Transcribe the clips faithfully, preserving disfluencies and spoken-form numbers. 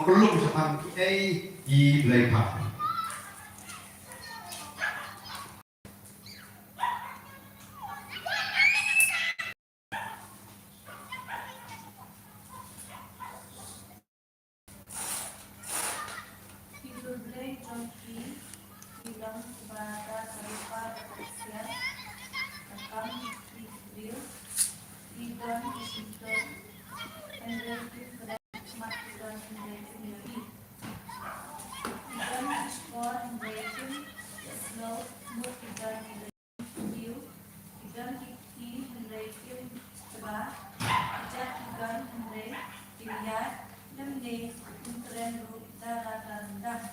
klum shaphang kiei ki blei pha. Ki dur blei jong ki ki long kiba da ka rupa da ka ksiar, ka kam ki briew, ki don ki symptom, hynrei ki kren khmat ki don hynrei kim ïohi. Ki don ki shkor hynrei kim ïohsngew, mut ki don hynrei kim ïohi, ki don ki kti hynrei kim tba, ki jah ki don hynrei kim ïaid, lymne kim kren ruh da la ka ryndang.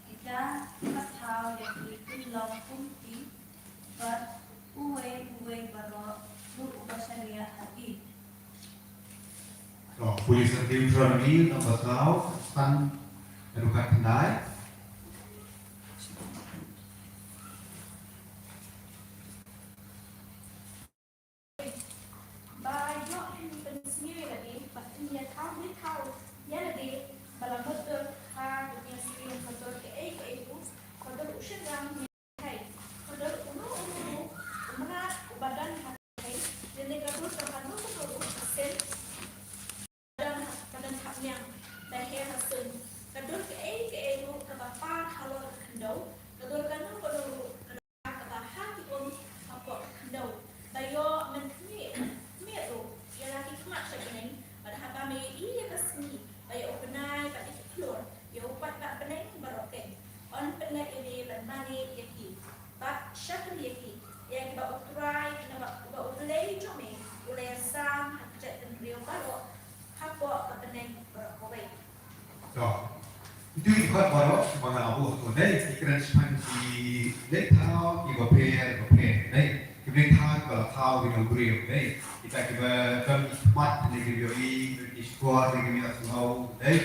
Kita kiba thaw ïa ki kin long kum ki, bad uwei uwei baroh ruh uba shaniah ha ki. To, pule sa Deuteronomi lynnong ba saw, khatsan haduh khatkhyndai. Ba ïoh kin pynsngew ïa lade, bad kin ïa thaw ri thaw ïa lade, ba la mutdur ha ka jingïasngew, ka dur kaei kaei ruh, ka dur u shynrang. Hei, ka dur uno uno ruh u mrad uba don ha ka hei, lane ka dur jong kano kano ruh ka sien, ba don ha, ba don ha niang, ba her ha sien, ka dur kaei kaei ruh kaba par halor ka khyndew, ka dur kano kano ruh ka dur kaba ha ki um hapoh ka khyndew, ba ïoh mynkhmih, khmih ruh ïa la ki khmat sha bneng, bad haba me ïohi ïa ka sngi, ba ïa u bnai bad ïa ki khlur, ïa u paidbah bneng baroh keiñ. Yn pynleit ïa me ban mane ïa ki, bad shakri ïa ki, ïa kiba U Trai, naba uba U Blei jong me u la ïasam ha ki jaitbynriew baroh hapoh ka bneng baroh kawei. To, itu i khot baroh ba nga la buh to, dei, ki kren shaphang ki blei thaw kiba pher ba pher, dei. Ki blei thaw kiba la thaw ki nongbriew, dei. Kita kiba don ki khmat ne ki ïohi, don ki shkor ne ki ïohsngew, dei.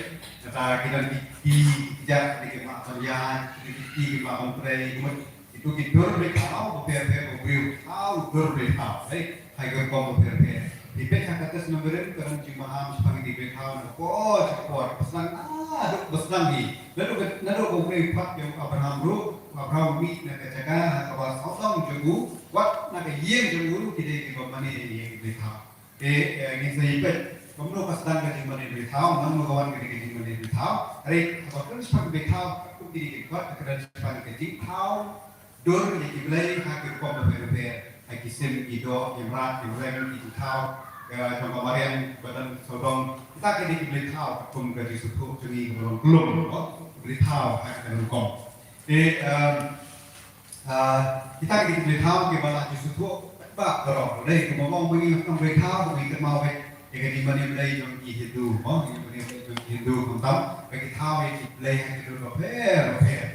Kata ki don ki kti, ki jah ne ki mlah ban ïaid, ki don ki kti ki mlah ban trei, kumne. Itu ki dur blei thaw ba pher pher, ba briew thaw dur blei thaw, dei. Ha ki rukom ba pher pher. Te peit ha ka Testament Barim ka don jingmaham shaphang ki blei thaw na ka por sha ka por. Ba sdang naduh ba sdang hi. Naduh ka, naduh ba U Blei u phah ïa u Abraham ruh, u Abraham u mih na ka jaka ha kaba sawdong jong u, wat na ka ïing jong u ruh ki dei kiba mane ïa ki blei thaw. Te, eh, ngin sa ïa peit kumno ka sdang ka jingmane blei thaw, namar ka wan ka dei ka jingmane blei thaw. Hynrei haba kren shaphang blei thaw, kum kine ki kot ka kren shaphang ka jingthaw dur ïa ki blei ha ki rukom bapher bapher, ha ki sim, ki doh, ki mrad, ki mrem, ki jingthaw, eh, jong ka mariang ba don sawdong. Kita ki dei ki blei thaw kum ka jingsngewthuh jong ngi kaba long klum, oh, ki blei thaw ha ki rukom. Te, em, ah, kita ki dei ki blei thaw kiba la jingsngewthuh paidbah baroh. Dei, kumba ong ba ngi ong blei thaw, ba ngi kynmaw ïa ka jingmane blei jong ki Hindu, oh, ka jingmane blei jong ki Hindu, khamtam ba ki thaw ïa ki blei ha ki dur bapher bapher.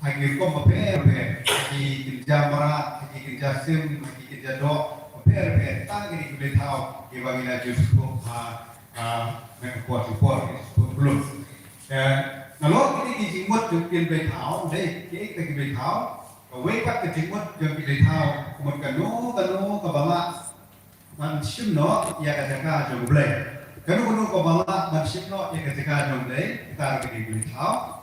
Ha ki rukom bapher bapher, ha ki kynja mrad, ha ki kynja sim, ha ki kynja doh bapher bapher, tang ki dei ki blei thaw kiba ngi la ju sngewthuh ha, ha, na ka por sha ka por, ki sngewthuh khlem. Eh, nalor kine ki jingmut jong ki blei thaw, dei, kiei kita ki blei thaw, kawei pat ka jingmut jong ki blei thaw, ka mut kano kano kaba lah ban shim noh ïa ka jaka jong U Blei. Kano kano kaba lah ban shim noh ïa ka jaka jong U Blei, kita ki dei ki blei thaw.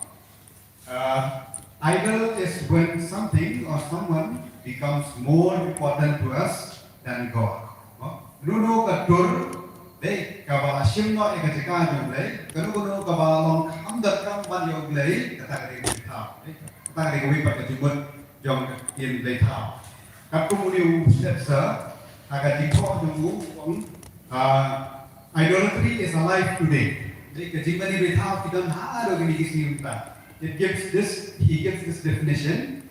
Uh, idol is when something or someone becomes more important to us than God. Kano kano ka dur, dei, kaba la shim noh ïa ka jaka jong U Blei, kano kano kaba long kham donkam ban ïa U Blei, kata ka dei ka blei thaw, dei, kata ka dei kawei pat ka jingmut jong ki blei thaw. Katkum une u Stetzer, ha ka jingthoh jong u, u ong, ah, idolatry is alive today. Dei, ka jingmane blei thaw ki don haduh kine ki sngi mynta. It gives this, he gives this definition,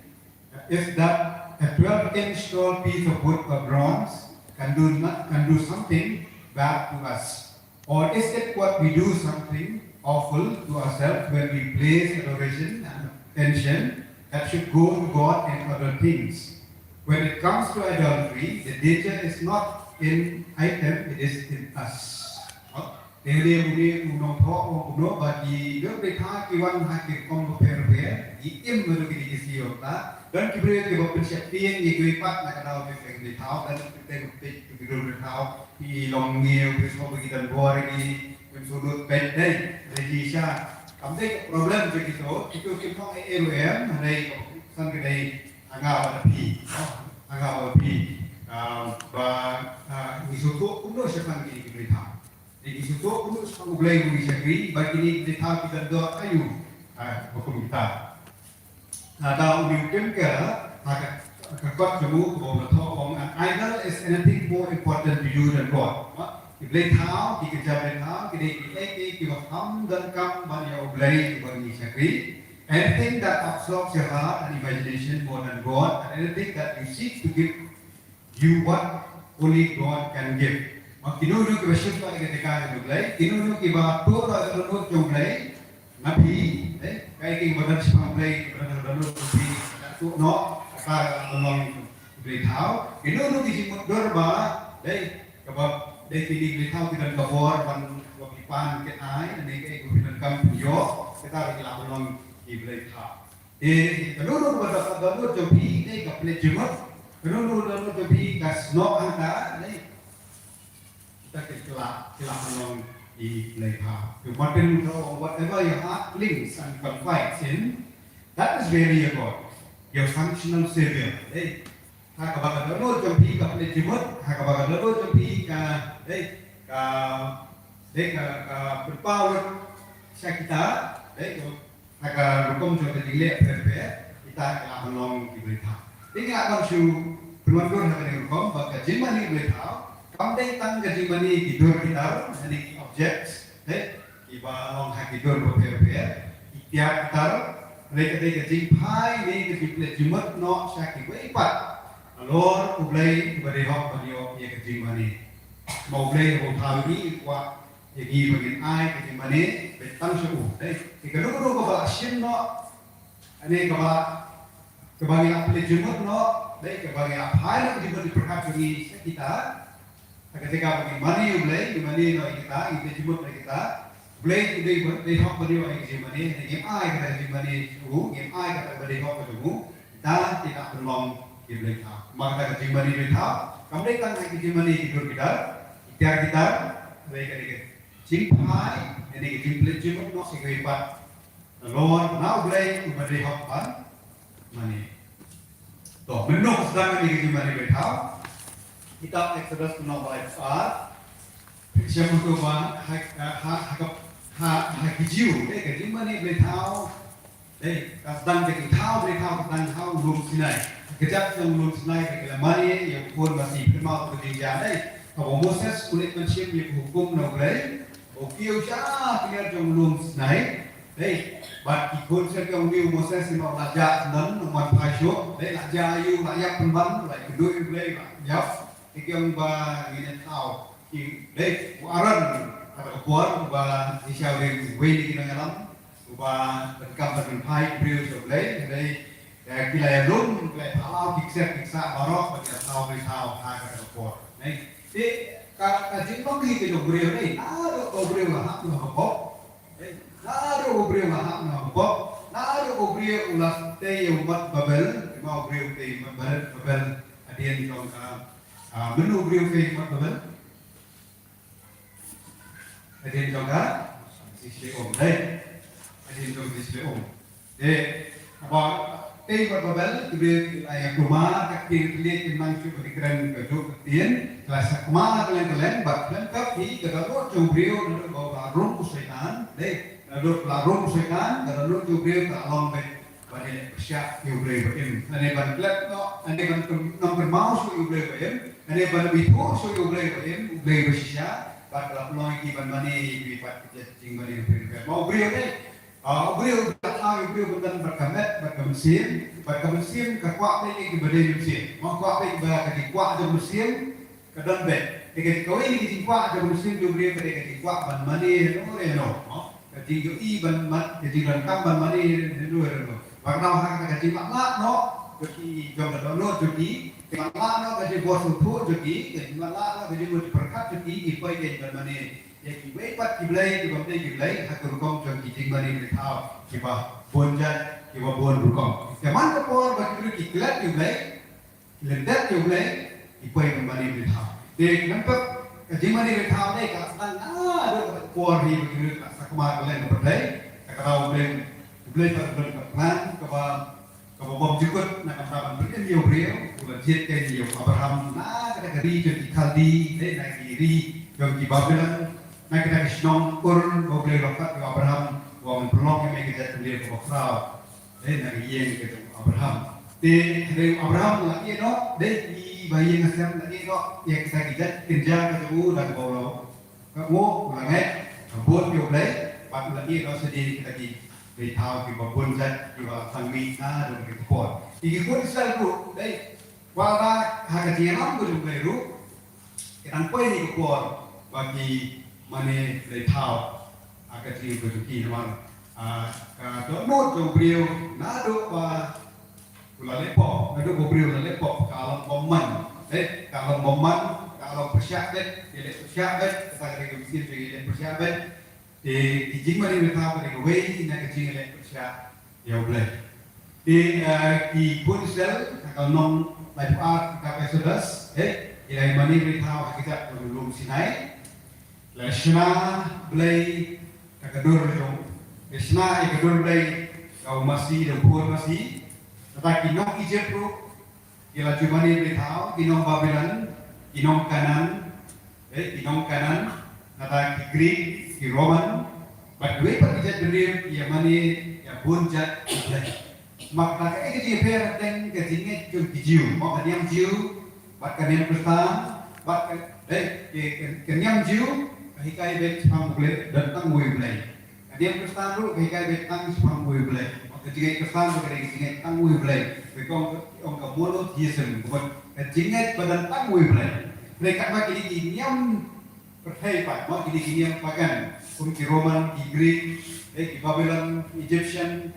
is that a twelve inch tall piece of wood or bronze can do not, can do something bad to us. Or is it what we do something awful to ourselves when we place adoration and attention that should go to God in other things? When it comes to idolatry, the danger is not in item, it is in us. Te hynrei une u nongthoh u ong kumno ba ki dur blei thaw ki wan ha ki rukom bapher bapher, ki im haduh kine ki sngi mynta. Don ki briew kiba pynsheptieng ïa kiwei pat na ka daw ki blei thaw, don ki peit ki dur blei thaw, ki long ngiew, ki sngewbha ki don bor, ki im shu lut peit dei, dei ki sha. Kam dei ka problem jong kito, kito ki phong A L O M, hynrei ka san ka dei ha nga bad phi, ha nga bad phi. Ah, ba, ah, ngi sngewthuh kumno shaphang kine ki blei thaw. Ngi sngewthuh kumno shaphang U Blei uba ngi shakri, ba kine ki blei thaw ki don dor aïu, ah, ba kum kita. Lada u Newton ka, ha ka, ka kot jong u, ka bym la thoh, ong, "An idol is anything more important to you than God." Ba ki blei thaw, ki kynja blei thaw, ki dei kiei kiei kiba kham donkam ban ïa U Blei uba ngi shakri. Anything that absorbs your heart and imagination more than God, and anything that you seek to give you what only God can give. Ma kino kino kiba shim noh ïa ka jaka jong U Blei, kino kino kiba tuh noh ïa ka dohnud jong U Blei na phi, eh, kaei kaei ba don shaphang U Blei, ba don ha ka dohnud jong phi, ka tuh noh, kata ka long U Blei thaw. Kino kino ki jingmutdur ba, dei, kaba, dei kine ki blei thaw ki don ka bor ban, ba phi pan phi ai, ne kaei ba phi donkam phi ïoh, kata ka lah ban long ki blei thaw. Eh, kano kano ba ka dohnud jong phi, eh, ka pynleit jingmut. Kano kano ba dohnud jong phi, ka snoh hangta, eh. Kita ki la, ki la pynlong ïa ki blei thaw. Ïa Martin Luther ong, "Whatever your heart clings and confides in, that is really your God, your functional savior." Eh, ha kaba ka dohnud jong phi ka pynleit jingmut, ha kaba ka dohnud jong phi ka, eh, ka, eh, ka, ka pynpaw lut sha kita, eh, ka Ha ka rukom jong ka jingleh pher pher, kita ki la pynlong ki blei thaw. Te ngi la pynshai pynwandur ha kane ka rukom ba ka jingmane blei thaw kam dei tang ka jingmane ki dur ki tar, ne ki objects, eh, kiba long ha ki dur ba pher pher, ki tiar ki tar, ne ka dei ka jingphai ne ka jingpynleit jingmut noh sha kiwei pat halor U Blei uba dei hok ban ïoh ïa ka jingmane. Ma U Blei uba thaw ngi kwah ïa ngi ba ngin ai ka jingmane beit tang sha u. Dei, te kano kano kaba la shim noh, ne kaba, kaba ngi la pynleit jingmut noh, dei, kaba ngi la phai noh ka jingmut jingpyrkhat jong ngi sha kita. Ha ka jaka ba ngi mane ïa U Blei, ngi mane noh ïa kita, ngi pynleit jingmut noh ïa kita. U Blei u dei ba dei hok ban ïoh ïa ka jingmane, ne ngim ai kata ka jingmane sha u, ngim ai kata kaba dei hok ka jong u. Da ki la pynlong ki blei thaw. Ma kata ka jingmane blei thaw kam dei tang ha ka jingmane ki dur ki tar, ki tiar ki tar, hynrei ka dei ka jingphai, ka dei ka jingpynleit jingmut noh sha kiwei pat. Nalor na U Blei uba dei hok ban mane. To, mynno sdang ka dei ka jingmane blei thaw. Kitab Exodus lynnong ba laiphew ar. Phin shem hato ba ha, ha, ha, ha, ha, ha ki Jiw, eh, ka jingmane blei thaw. Dei, ka sdang ka jingthaw blei thaw ka sdang ha u lum Sinai. Ka kjat jong u lum Sinai ka la mane ïa u khun Masi, pynmih ka jingjia dei. Haba u Moses u leit ban shim ïa ka hukum na U Blei, u kiew sha ki liar jong u lum Sinai. Dei, bad ki khun sha ki ong ïa u Moses, ïa u la jah sdang, u man phai shuh. Dei, la jah ïa u, la ïap pynban, la ïakynduh ïa U Blei, la ïap. Te ki ong ba ngin ïa thaw ki, dei, u Aaron, ha kata ka por, uba ngi sngewthuh uwei na ki nongïalam, uba pyndonkam ban pynphai ki briew sha U Blei, dei, eh, ki la ïalum, ki la ïa palaw ki ksep ki ksah baroh, ba ki la thaw, ki thaw, ha kata ka por. Dei, te ka, ka jinglong hi ka jong u briew, dei, naduh ba u briew u la hap noh ha ka pop. Dei, naduh ba u briew u la hap noh ha ka pop, naduh ba u briew u la tei ïa u mat Babel, ma u briew u tei ïa u mat Babel, Babel, hadien jong ka Ah, mynno u briew u tei ïa u mat Babel? Hadien jong ka Shlisha um, dei. Hadien jong ka Shlisha um. Dei, haba tei ïa u mat Babel, ki briew ki la ïa kulmar, ka ktien ka thylliej, ki nang shuh ba ki kren ka juk ka ktien, ki la sakma kylleng kylleng, bad khlem kap hi, ka dohnud jong u briew, naduh ba u la rung u Soitan, dei, naduh ba u la rung u Soitan, ka dohnud jong u briew ka la long beit ban ïaleh pyrshah ïa U Blei ba im. Lane ban klet noh, lane ban kyn-, nang kynmaw shuh ïa U Blei ba im, lane ban ithuh shuh ïa U Blei ba im, U Blei ba shisha, bad ka la pynlong ïa ki ban mane ïa kiwei pat ki jait jingmane pyrshah. Ma u briew ne, ah, u briew u la thaw ïa u briew ban don bad ka met, bad ka mynsiem, bad ka mynsiem ka kwah beit ïa kiba dei mynsiem. Ma kwah beit ba ka jingkwah jong mynsiem, Ka don beit. Te ka, kawei na ki jingkwah jong u mynsiem jong u briew ka dei ka jingkwah ban mane hano re hano. Mo? Ka jingïohi ban man, ka jingdonkam ban mane hano re hano. Bad ka dei ha kata ka jingmatlah noh jong ki, jong ka dohnud jong ki. Ka jingmatlah noh ka jingbor sngewthuh jong ki. Ka jingmatlah noh ka jingbor pyrkhat jong ki. Ki poi kein ban mane ïa kiwei pat ki blei kiba ym dei ki blei ha ka rukom jong ki jingmane blei thaw kiba bun jait kiba bun rukom. Te man ka por ba ki briew ki klet ïa u Blei, lyndet ïa u Blei, ki poi ban mane blei thaw. Te nangta ka jingmane blei thaw ne ka sdang naduh ka por hi ba ki briew ka sakma ka leng ka pyrthei, ka Ka daw Blei, Blei pat ka don ka plan kaba, kaba bymjukut na ka bynta ban pynim ïa u briew. U la jied kein ïa u Abraham na kata ka ri jong ki Khaldi, dei na ki ri jong ki Babilon, na kata ka shnong Ur, ba U Blei u la pat ïa u Abraham, u ong ngan pynlong ïa me ka jaitbynriew kaba khraw. Dei na ka ïing ka jong u Abraham. Te hynrei u Abraham u la ïeh noh, dei kiba ïeng ha sem la ïeh noh ïa kita ki jait kynja ka jong u, da kaba u la Ka u la ngeit, ka bud ïa U Blei, bad u la ïeh noh shadien kita ki blei thaw kiba bun jait kiba la tang mih naduh kata ka por. Ki, ki khun Israel ruh, dei, wat la ha ka jingïalam ka jong U Blei ruh, ki dang poi ha ka por ba ki mane blei thaw ha ka jingim ka jong ki namar, ah, ka dohnud jong u briew naduh ba U la leh pop, naduh ba u briew u la leh pop, ka long bymman. Eh, ka long bymman, ka long pyrshah beit, ïaleh pyrshah beit, kata ka dei ka mynsiem jong ïaleh pyrshah beit. Te ki jingmane blei thaw ka dei kawei na ka jingïaleh pyrshah ïa U Blei. Te, eh, ki khun Israel, ha ka lynnong laiphew ar kitab Exodus, eh, ki la mane blei thaw ha kjat lum Sinai. La shna blei da ka dur jong, la shna ïa ka dur blei da u masi, da u phur masi. Kata ki nong Egypt ruh ki la ju mane blei thaw, ki nong Babilon, ki nong Kanaan, eh, ki nong Kanaan, kata ki Greek, ki Roman, bad kiwei pat ki jaitbynriew ki ïa mane ïa bun jait ki blei. Namar kata kaei ka jingïapher hapdeng ka jingngeit jong ki Jiw, mo, ka niam Jiw bad ka niam Khristan, bad ka, eh, ka, ka, ka niam Jiw ka hikai beit shaphang U Blei, don tang uwei U Blei. Ka niam Khristan ruh ka hikai beit tang shaphang uwei U Blei. Mo, ka jingngeit Khristan ruh ka dei ka jingngeit tang uwei U Blei. Ka ong, ka ong ka monotheism, ka jingngeit ba don tang uwei U Blei. Hynrei katba kine ki niam pyrthei pat, mo, kine ki niam pagan, kum ki Roman, ki Greek, eh, ki Babylon, ki Egyptian,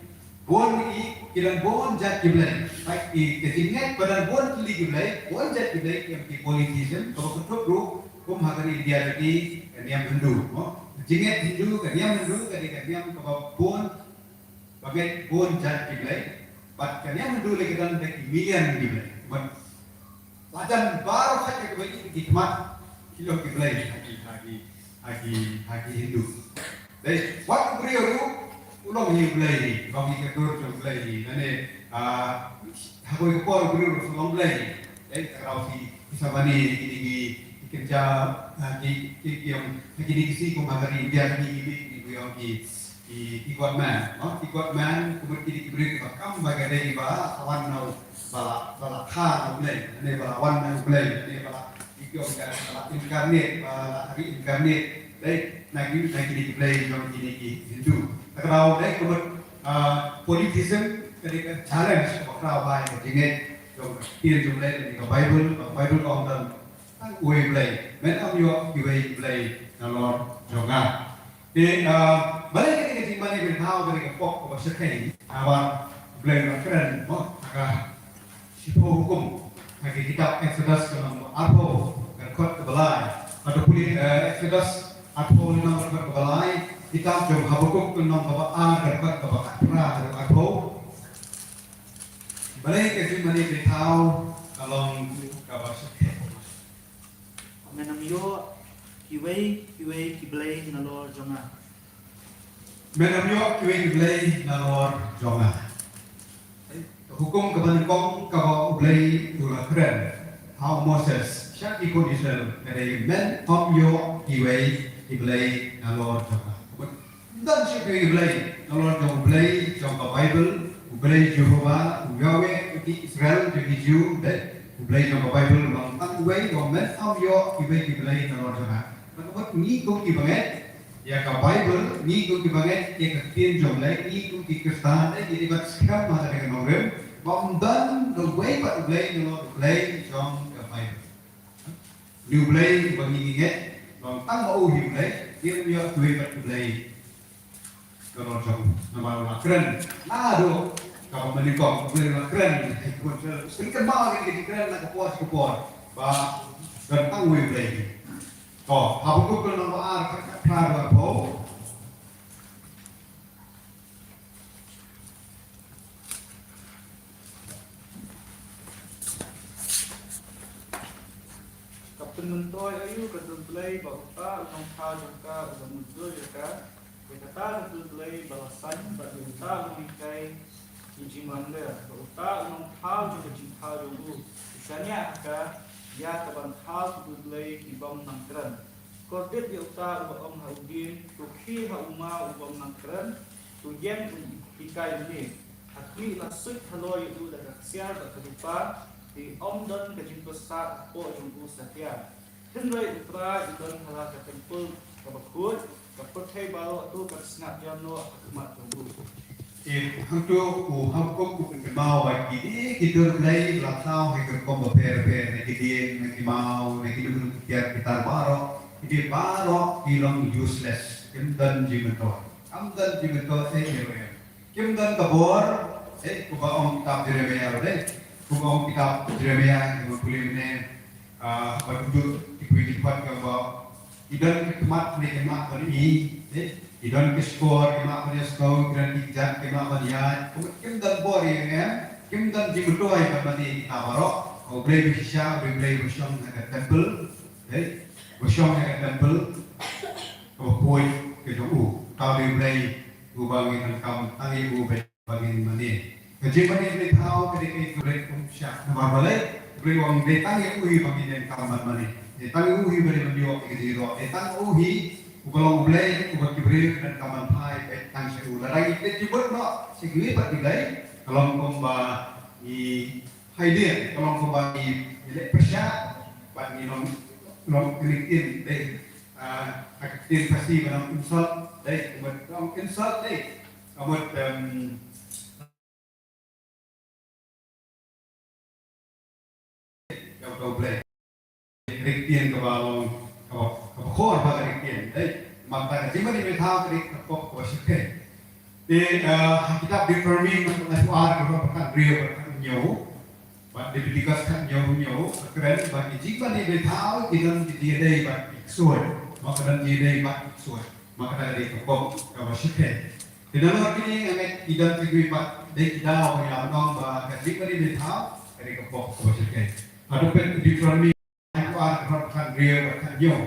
bun ki, ki don bun jait ki blei. Pat ki, ki jingngeit ba don bun tylli ki blei, bun jait ki blei, ki, ki polytheism, kaba kynthup ruh kum ha ka ri India jong ngi, ka niam Hindu, mo. Jingngeit Hindu, ka niam Hindu, ka dei ka niam kaba bun, ba ngeit bun jait ki blei, bad ka niam Hindu lei ka don da ki million ki blei. Bad la jan baroh sha kaba ïohi ki khmat ki long ki blei ha ki, ha ki, ha ki, ha ki Hindu. Dei, wat u briew ruh u long hi u blei, long hi ka dur jong u blei. Lane, ah, ha kawei ka por u briew ruh u long blei. Dei, ka daw ki, ki sa mane kine ki, ki kynja, ah, ki, ki, ki ong, kine ki sngi kum ha ka ri India kine ki, ki, ki ong ki, ki, ki God man, no? Ki God man, kumta kine ki briew kiba kam ba ka dei ba la wan na u, ba la, ba la kha na u Blei, ne ba la wan na u Blei, ne ba la, ki ong ka, ba la incarnate, ba la reincarnate. Dei, na ki, na kine ki blei jong kine ki Hindu. Kata ka daw dei kumta, ah, polytheism ka dei ka challenge kaba khraw bha ïa ka jingngeit jong ka ktien jong U Blei, ne ka Bible, ka Bible ka ong don tang uwei U Blei. Men ym ïoh kiwei ki blei nalor jong nga. Te, ah, balei kane ka jingmane blei thaw kane ka pop kaba shyrkhei? Namar U Blei u la kren, mo, ha ka Shiphew Hukum, ha ka kitab Exodus ka lynnong arphew, ka dkhot kaba lai. Hato pule, eh, Exodus arphew lynnong ka dkhot kaba lai, kitab jong Habakuk ka lynnong kaba ar, ka dkhot kaba khatphra haduh arphew. Balei ka jingmane blei thaw ka long kaba shyrkhei? Men ym ïoh kiwei kiwei ki blei nalor jong nga. Men ym ïoh kiwei ki blei nalor jong nga. Ka hukum kaba nyngkong kaba U Blei u la kren ha u Moses sha ki khun Israel ka dei men ym ïoh kiwei ki blei nalor jong nga. Ym don shuh kiwei ki blei nalor jong U Blei jong ka Bible, U Blei Jehobah, U Yahweh jong ki Israel, jong ki Jiw, dei U Blei jong ka Bible u long tang uwei, u ong men ym ïoh kiwei ki blei nalor jong nga. Kata ka mut ngi kum ki bangeit ïa ka Bible, ngi kum ki bangeit ïa ka ktien jong U Blei, ngi kum ki Khristan, dei ngi dei ban skhem ha kane ka nongrim ba ym don uwei pat U Blei nalor U Blei jong ka Bible. Une U Blei uba ngi ngeit, long tang ma u hi U Blei, ngim ïoh kiwei pat ki blei nalor jong u. Namar u la kren naduh kaba mynnyngkong, U Blei u la kren. Pynban kynmaw ïa kane ka jingkren na ka por sha ka por ba don tang uwei U Blei. To, Habakuk ka lynnong ba ar, ka dkhot khatphra haduh arphew. Ka pynmyntoi aïu ka dur blei ba uta u nongthaw jong ka u la mutdur ïa ka, u Kata ka kyrteng Blei ba la saiñ bad ïa uta u nonghikai ki jingmane, bad uta u nongthaw jong ka jingthaw jong u u shaniah ha ka ïa kaban thaw ka kyrteng Blei ki bym nang kren. Kordit ïa uta uba ong ha u dieng, to khie ha u maw u bym nang kren, to ïeng u hikai une. Ha khlieh la suit halor ïa u da ka ksiar bad ka rupa, te ym don ka jingpyrsad hapoh jong u satia. Hynrei u Trai u don ha la ka templ kaba khuid, ka pyrthei baroh to kan sngap ïam noh ha khmat jong u. Te hangto u Habakuk u pynkynmaw ba kine ki dur Blei la thaw ha ki rukom bapher bapher, na ki dieng, na ki maw, na ki dur ki tiar ki tar baroh, kine baroh ki long useless, kim don jingmyntoi. Kam don jingmyntoi ei ei ei. Kim don ka bor, eh, kumba ong kitab Jeremiah ruh, eh. Kumba ong kitab Jeremiah, kumba pule mynne, ah, ba duduk, ki pule ki pat ka ba, ki don ka khmat ne ki mah ban i, eh. Ki don ka shkor, ki mah ban ïa sngew, ki don ki kjat, ki mah ban ïaid. Kumba kim don bor ïa em, kim don jingmyntoi ban mane kita baroh. U Blei ba shisha, U Blei ba shong ha ka temple, eh. Ba shong ha ka temple, kaba khuid ka jong u. Ka U Blei, uba ngi donkam tang ïa u ba ba ngin mane. Ka jingmane Blei thaw ka dei ka jingmane kum sha namar balei, Blei u ong dei tang ïa u hi ba ngin donkam ban mane. Dei tang ïa u hi ba ngin ïoh ïa ka jingïaroh. Dei tang u hi uba long U Blei uba ki briew ki donkam ban phai beit tang sha u. Lada ngi peit jingmut noh sha kiwei pat ki blei, ka long kumba ngi hide, ka long kumba ngi leh pyrshah bad ngi long, long kynting dei, ah, ka ktien Khasi ba nang insult dei, ka mut long insult dei, ka mut, em, Ïa uta U Blei. Ka dei ka ktien kaba long, kaba, kaba khor bha ka dei ka ktien. Dei, namar kata ka jingmane Blei thaw ka dei ka pop kaba shyrkhei. Te, eh, ha kitab Deuteronomy, na ka ar ka rot ka hynriew ka hynñiew. Bad Leviticus ka hynñiew hynñiew, ka kren ba ki jingmane Blei thaw ki don ki jingïadei bad ki ksuid. Ma ka don jingïadei bad ki ksuid. Ma kata ka dei ka pop kaba shyrkhei. Te nalor kine nga ngeit ki don kiwei pat dei ki daw ba ngi la pynlong ba ka jingmane Blei thaw ka dei ka pop kaba shyrkhei. Haduh peit Deuteronomy, ka ar ka hynriew bad ka hynñiew.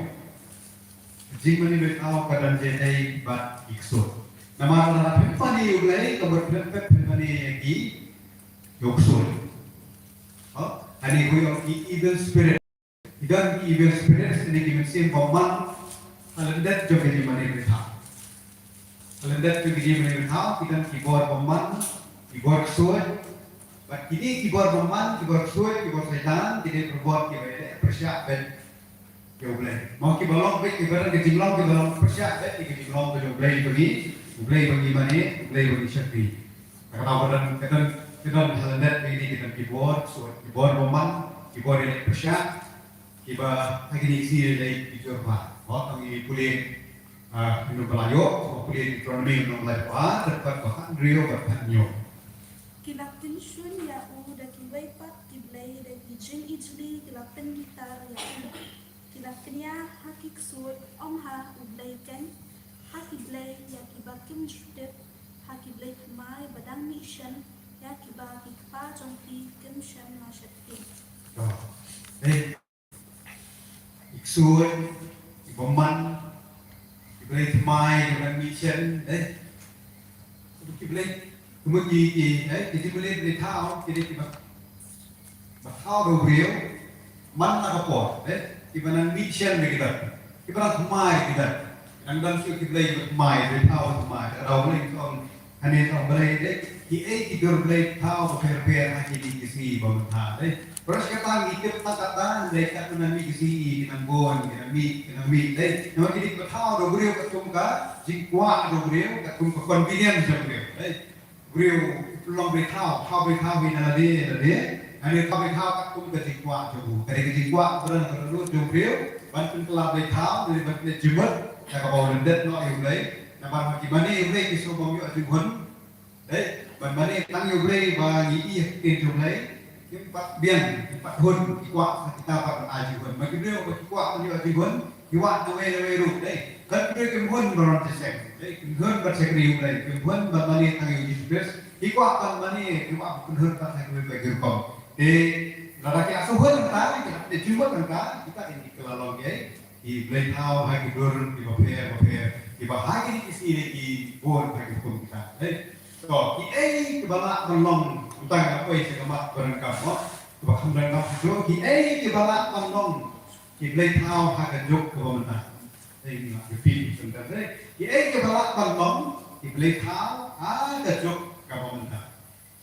Ka jingmane Blei thaw ka don jingïadei bad ki ksuid. Namar lada phim mane ïa U Blei, ka mut phim, phim, phim mane ïa ki, ïa u ksuid. Ha? Kane ka ïoh ki evil spirit. Ki don ki evil spirits, kine ki mynsiem bymman ha lyndet jong ka jingmane Blei thaw. Ha lyndet jong ka jingmane Blei thaw ki don ki bor bymman, ki bor ksuid. Bad kine ki bor bymman, ki bor ksuid, ki bor Soitan, ki dei ki bor kiba ïaleh pyrshah beit ïa U Blei. Mo kiba long beit, kiba don ka jinglong, kiba long pyrshah beit ïa ka jinglong ka jong U Blei ba ngi, U Blei ba ngi mane, U Blei ba ngi shakri. Kata ka don, ka don, ka don ha lyndet jong kine ki don ki bor ksuid, ki bor bymman, ki bor ïaleh pyrshah. Kiba ha kine ki sngi lei ki jur bha. Mo tang ïa pule, ah, nong ba la ïoh, mo pule Deuteronomy nong ba la ïoh, ah, dkhot ba hynriew bad hynñiew. Ki la kynshun ïa u da kiwei pat ki blei, da ki jingijli ki la pynbitar ïa u. Ki la kñia ha ki ksuid, ym ha U Blei keiñ, ha ki blei ïa kiba kim ju tip, ha ki blei thymmai ba dang mih shen, ïa kiba ki kpa jong ki kim shym la shet pyn. Oh. Eh. Ki ksuid, ki bymman, ki blei thymmai, ki blei mih shen, eh. Ki blei, kumno ki, ki, eh, ki jingmane Blei thaw, ki dei kiba, ba thaw da u briew, man la ka por, eh, kiba nang mih shen da ki don, kiba nang thymmai da ki don, nang don shuh ki blei kiba thymmai, Blei thaw thymmai, ka daw Blei thaw. Hangne tang Blei dei, kiei ki dur Blei thaw bapher bapher ha kine ki sngi ba mynta dei. Pyrshah kata ngi tip tang kata, Blei kat mynta ngi ki sngi ki nang bun, ki nang mih, ki nang mih dei. Namar kine ki ba thaw da u briew katkum ka jingkwah jong u briew, katkum ka convenience jong u briew dei. U briew u long Blei thaw, thaw Blei thaw hi na lade lade. Hangne thaw Blei thaw katkum ka jingkwah jong u. Ka dei ka jingkwah ba don ka dohnud jong u briew ban pynkylla Blei thaw, ban pynleit jingmut na kaba u lyndet noh ïa u Blei. Namar ma ki mane ïa u Blei ki sngewbha ïoh jinghun. Dei, ban mane tang ïa u Blei ba ngi ïoh ktien jong u Blei, kim pat biang, kim pat hun, ki kwah sa kita pat ban ai jinghun. Ma ki briew ba ki kwah ban ïoh jinghun, ki wad na wei na wei ruh, dei. Kan ki briew kim hun ban wan jingïaseng, dei, kim hun ban shakri ïa u Blei, kim hun ban mane tang ïa u Jisu Khrist. Ki kwah ban mane, ki kwah ban pynhun pat ha kiwei pat ki rukom. Te, lada ki la sngewhun hangta, ki la pynjumut hangta, kita ki la long ki, ki blei thaw ha ki dur kiba pher bapher. Kiba ha kine ki sngi ne ki bun ha ki hukum kita. Eh. To, kiei kiba lah ban long, uta nga poi sha ka mat ba donkam mo. Kiba kham donkam shuh, kiei kiba lah ban long ki blei thaw ha ka juk kaba mynta. Eh, nga repeat sentence, eh. Kiei kiba lah ban long ki blei thaw ha ka juk kaba mynta.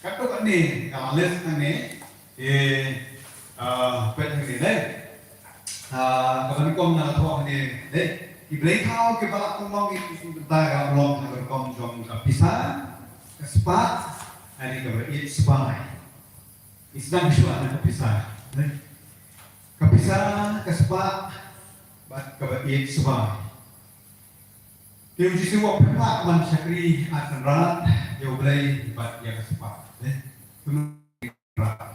Katto katne, nga la list hangne, eh, ah, peit hangne, dei. Ah, kaba nyngkong nga la thoh hangne, dei. Ki blei thaw kiba lah ban long, ki, ki, ki, ba lah ban long ha ka rukom jong ka pisa, ka spah, lane kaba ïeit sbai. Ngi sdang shuwa na ka pisa, dei. Ka pisa, ka spah, bad kaba ïeit sbai. Te u Jisu u ong, phim lah ban shakri ar kynrad, ïa U Blei bad ïa ka spah. Eh, phim lah ban shakri ar kynrad.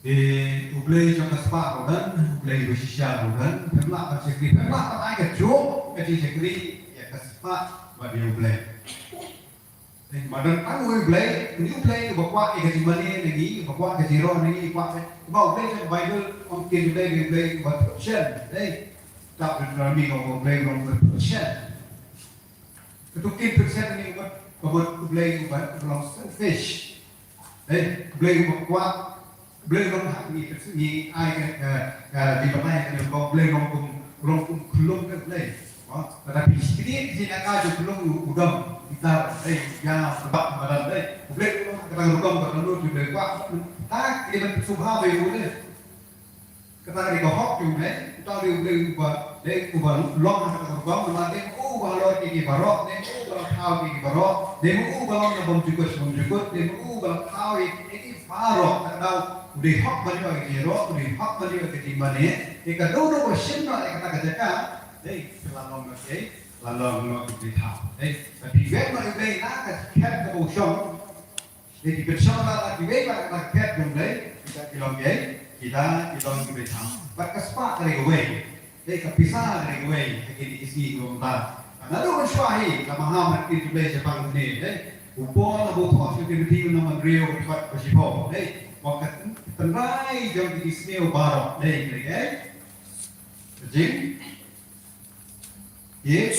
Te U Blei jong ka spah ruh u don, U Blei ba shisha ruh u don, phim lah ban shakri, phim lah ban ai ka juk ka jingshakri ïa ka spah bad ïa U Blei. Eh, ba don tang uwei U Blei, une U Blei uba kwah ïa ka jingmane na ngi, uba kwah ka jingïaroh na ngi, kwah ka, ba U Blei jong ka Baibl u ong ktien U Blei, U Blei uba thut shen, eh. Kitab Deuteronomi ka ong U Blei uba thut shen. Kata u ktien thut shen une ka mut, ka mut U Blei uba, uba long selfish. Eh, U Blei uba kwah, U Blei u long ha ngi, ngi ai ka, ka, ka jingbatai ka jong U Blei u long kum, u long kum khlung ka U Blei. Oh, lada phi sngewthuh ka jingkhlung u, u dom, kita, eh, ïa, u bat madan, eh. U Blei u long kata ka rukom ka dohnud, U Blei kwah, ta ki dei ban sngewbha ïa u, eh. Kata ka dei ka hok jong U Blei, uta u dei U Blei uba, dei uba long ha kata ka rukom, namar dei ma u uba halor ïa ki baroh, dei ma u uba la thaw ïa ki baroh, dei ma u uba long na bymjukut bymjukut, dei ma u uba la thaw ïa ki baroh, kata u dei hok ban ïoh ïa ki baroh, u dei hok ban ïoh ïa ki mane, ïa ka dei u dei uba shim noh ïa kata ka jaka, dei, ka la long noh ïa, la long noh ïa ki thaw. Dei, ka dei U Blei, U Blei na ka khet kaba u shong, Dei ki pynshong la, la kiwei pat na ka khet jong U Blei, kita ki long kiei, kita ki long ki blei thaw. Bad ka spah ka dei kawei. Dei ka pisa ka dei kawei, ha kine ki sngi kiba mynta. Naduh mynshuwa hi, la maham ha ki blei shaphang une, dei. U Paul haba u thoh sha u Timothi u nong ba hynriew ka dkhot ba shiphew, dei. Ba ka tynrai jong ki sniew baroh, dei, dei, dei. Ka jing Ïeit,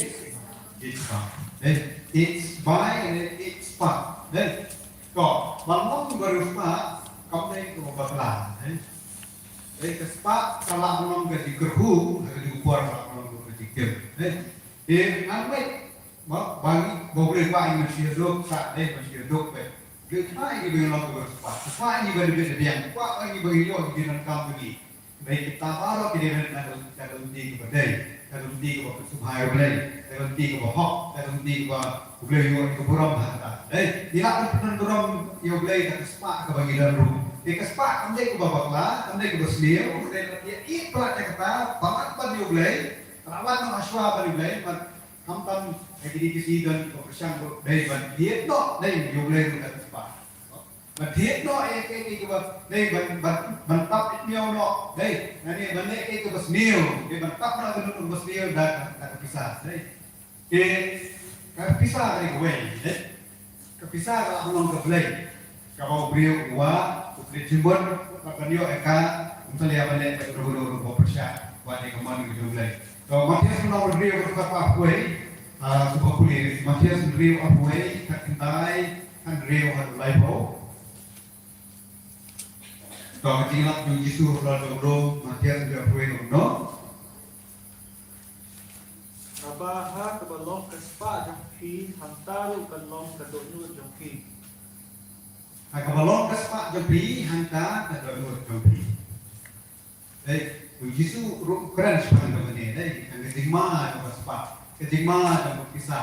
ïeit spah. Eh, ïeit spah, eh, ïeit spah. Eh, to, ban long u briew spah, kam dei kaba bakla, eh. Eh, ka spah ka lah ban long ka jingkyrkhu, ka jingkyrkhu ka lah ban long ka jingkyrkhu. Eh, eh, ngan mut ba, ba ngi, ba u briew ba ngi masi duk, sa, eh, masi duk, eh. Dei spah ngi ba ngi long u briew spah. Spah ngi ba ngi ba ngi biang, spah ngi ba ngi ïoh ngi nang kam ngi. Dei kita baroh ki dei ban, ka lynti kaba dei, ka lynti kaba sngewbha ïa U Blei, ka lynti kaba hok, ka lynti kaba U Blei u ïoh ka burom ha kata. Dei, ngi lah ban pynburom ïa U Blei da ka spah kaba ngi don ruh. Dei ka spah kam dei kaba bakla, kam dei kaba sniew, U Blei ïa, ïa, ïa, palat ïa kata, palat ban ïa U Blei, palat ban ïa U Blei, ban Khamtam ha kine ki sngi don kiba pyrshang ruh dei ban thied noh, dei ïa U Blei ruh da ka spah. Ban thied noh ïa kiei kiei kiba dei ban, ban, ban tap ïa miaw noh, dei. Lane ban leh kiei kiba sniew, dei ban tap noh ïa ka nud ba sniew da, da ka pisa, dei. Te ka pisa ka dei kawei, dei. Ka pisa ka lah ban long ka blei. Kaba u briew u wad, u khleh jingmut, bad ban ïoh ïa ka, um salia ban leh ïa ka kano kano ruh ba pyrshah, wat ïa ka mon ka jong u Blei. To, Mathaios lynnong hynriew ka dkhot arphew wei, ah, sngewbha pule, Mathaios hynriew arphew wei, khatkhyndai, hynriew haduh laiphew. To, ka jingïalap jong u Jisu ha ka jong u Rom, Mathaios hynriew arphew wei, Rom, no? Naba ha kaba long ka spah jong phi, hangta ruh kan long ka dohnud jong phi. Ha kaba long ka spah jong phi, hangta ka dohnud jong phi. Dei, u Jisu ruh u kren shaphang kane, dei, ka jingma jong ka spah, ka jingma jong ka pisa.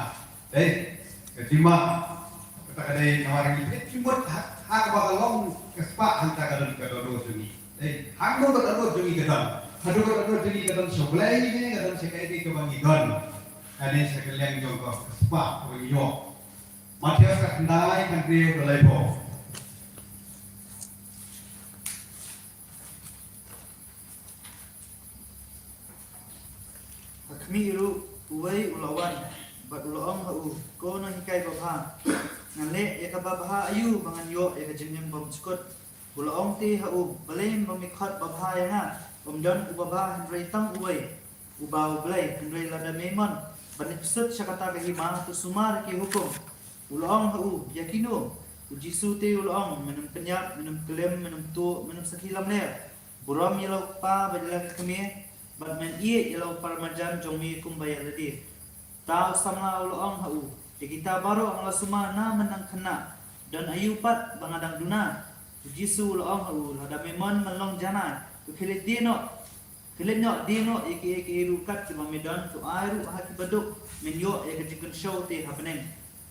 Dei, ka jingma, kata ka dei namar ngi pynmut ha, ha kaba ka long ka spah, hangta ka don ka dohnud jong ngi. Dei, hangno ka dohnud jong ngi ka don. Haduh ka dohnud jong ngi ka don sha U Blei ne ka don sha kaei kaei kaba ngi don. Kane sha ka liang jong ka spah kaba ngi ïoh. Mathaios khatkhyndai, hynriew haduh laiphew. Ha khmih ruh uwei u la wan, bad u la ong ha u, Ko nonghikai babha, ngan leh ïa kaba bha aïu ba ngan ïoh ïa ka jingim bymjukut? U la ong te ha u, Balei ym ba me khot babha ïa nga? Ym don u babha hynrei tang uwei, uba U Blei, hynrei lada me mon Ban ïakynduh sha kata ka hima, to sumar ïa ki hukum. U la ong ha u, ïa kino? U Jisu te u la ong, men ym pynïap, men ym klim, men ym tuh, men ym sakhi lamler. Burom ïa la u kpa bad ïa la ka kmie, bad men ïeit ïa la u para marjan jong me kumba ïa lade. Uta u samla u la ong ha u, ïa kita baroh nga la sumar na mynta khynnah, don aïu pat ba nga dang duna? U Jisu u la ong ha u, lada me mon ban long janai, to khie leit die noh, khie leit noh die noh ïa kiei kiei ruh kat kiba me don, to ai ruh ha kiba duk, men ïoh ïa ka jingkynshew te ha bneng.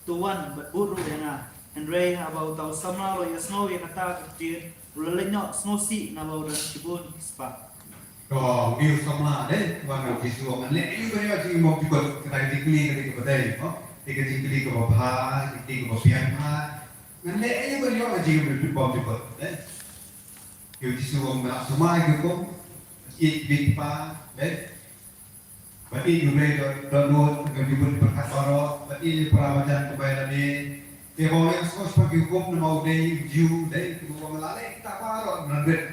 To wan bad bud ruh ïa nga. Hynrei haba uta u samla u la ïohsngew ïa kata ka ktien, u la leit noh sngewsih naba u don shibun ki spah. To, u samla, dei, wan u Jisu, ngan leh aïu ban ïoh ka jingbymjukut? Kata ka jingkylli kaba dei, no? Dei ka jingkylli kaba bha, ka jingkylli kaba biang bha. Ngan leh aïu ban ïoh ka jingbymjukut, dei? Ïa u Jisu u ong, me la sumar ïa ki hukum, ïeit ïa u kpa, dei? Bad ïeit ïa u Blei dohnud, bad ïeit ïa u Blei pyrkhat baroh, bad ïeit ïa u para marjan kumba ïa lade. Te ba u ïohsngew shaphang ki hukum namar u dei u Jiw, dei, u ong, la leh kita baroh, ngan rit.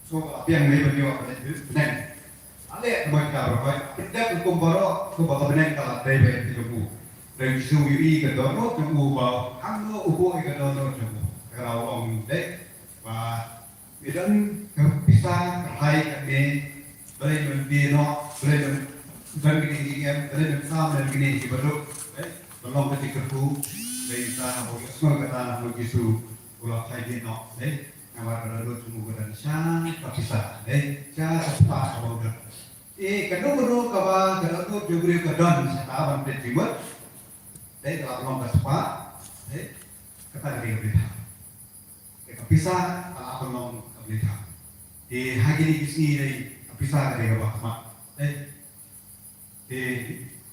So, ba la biang lei ban ïoh, lei ban ïoh. Leh, namar kita baroh, pynjah hukum baroh, so ba ka bneng ka la dei ba ïa ka jong u. Dei u Jisu u ïohi ïa ka dohnud jong u ba, hangno u buh ïa ka dohnud jong u. Ka la ong dei, ba, me don ka pisa kawei katne, balei mem die noh, balei mem don kine ki jingem, balei mem sam lem kine ki baduk, eh, ban long ka jingkyrkhu, dei ta, u ïohsngew kata na u Jisu, u la phai die noh, dei. Namar ka dohnud jong u ka don sha ka pisa, eh, sha ka spah kaba u don. Eh, kano kano kaba ka dohnud jong u briew ka don sha kaba u don jingmut, dei, ka la long ka spah, eh, kata ka dei ka blei thaw. Dei, ka pisa ka la long ka blei thaw. Dei, ha kine ki sngi, dei, ka pisa ka dei kaba khmat, dei. Te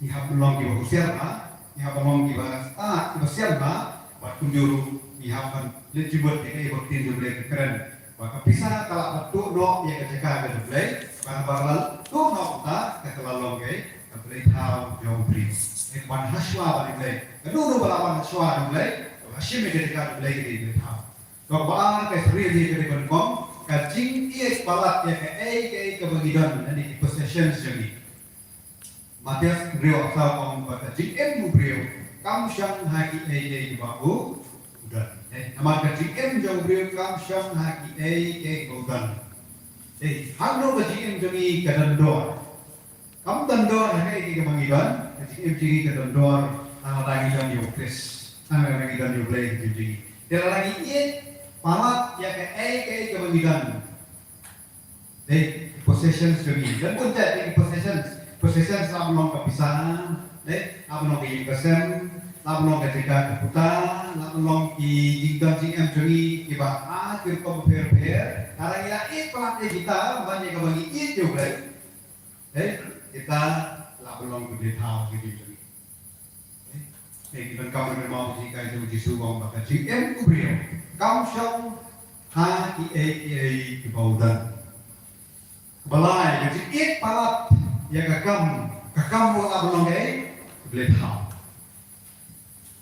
ngi hap ban long kiba husiar bha, ngi hap ban long kiba stad, kiba sian bha, bad kumjuh ruh ngi hap ban leit jingmut ïa kaei ba ka ktien jong U Blei ka kren. Ba ka pisa ka lah ban tuh noh ïa ka jaka ka jong U Blei, bad haba la tuh noh kata, ka la long ka, ka blei thaw jong U Blei. Ïa ka ban hashwa bad U Blei. Kano kano ba la ban hashwa bad U Blei, ka la shim ïa ka jaka U Blei, ka dei blei thaw. Kaba ar, ka syriem ïa ka dei ban ong, ka jingïeit palat ïa kaei kaei kaba ngi don, lane ki possessions jong ngi. Mathaios hynriew arphew saw ong ba ka jingim u briew kam shong ha kiei kiei kiba u don. Eh, namar ka jingim jong u briew kam shong ha kiei kiei kiba u don. Eh, hangno ka jingim jong ngi ka don dor? Kam don dor ha kaei kaei kaba ngi don, ka jingim jong ngi ka don dor, ah, lada ngi don ïa u Khrist, ah, lada ngi don ïa U Blei ha ka jingim jong ngi. Te lada ngi ïeit palat ïa kaei kaei kaba ngi don. Dei, possessions jong ngi. Don bun jait ki possessions. Possessions lah ban long ka pisa, dei, lah ban long ka ïing ka sem, lah ban long ka jaka ka puta, lah ban long ki jingdon jingem jong ngi kiba ha ki rukom bapher bapher. Lada ngi la ïeit palat ïa kita, ban ïa kaba ngi ïeit ïa U Blei. Dei, kita lah ban long ki blei thaw ki jong ngi. Dei, ki donkam ban kynmaw ïa ka jong U Jisu, u ong ba ka jingim u briew kam shong ha kiei kiei kiba u don. Kaba lai, ka jingïeit palat ïa ka kam, ka kam ruh lah ban long kaei? Ka blei thaw.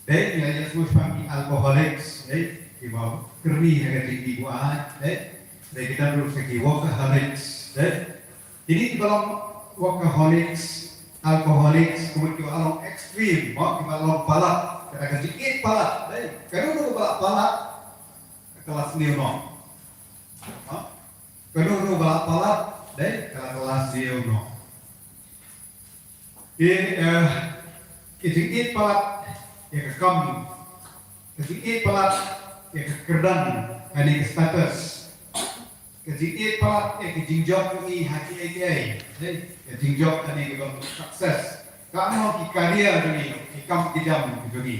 Dei, ngi la ïohsngew shaphang ki alcoholics, dei, kiba kyrni ha ka jingdih buaid, dei, dei, ki don ruh sa ki workaholics, dei. Kine kiba long workaholics, alcoholics, kumta kiba long extreme, mo, kiba long palat, kata ka jingïeit palat, dei. Kano kano ba la palat, ka la sniew noh. Ha? Kano kano ba la palat, dei, ka la, ka la sniew noh. Te, eh, ka jingïeit palat ïa ka kam, ka jingïeit palat ïa ka kyrdan, lane ka status, ka jingïeit palat ïa ka jingjop jong ngi ha kiei kiei, eh, ka jingjop lane ka success, ka long ki career jong ngi, ki kam ki jam jong ngi.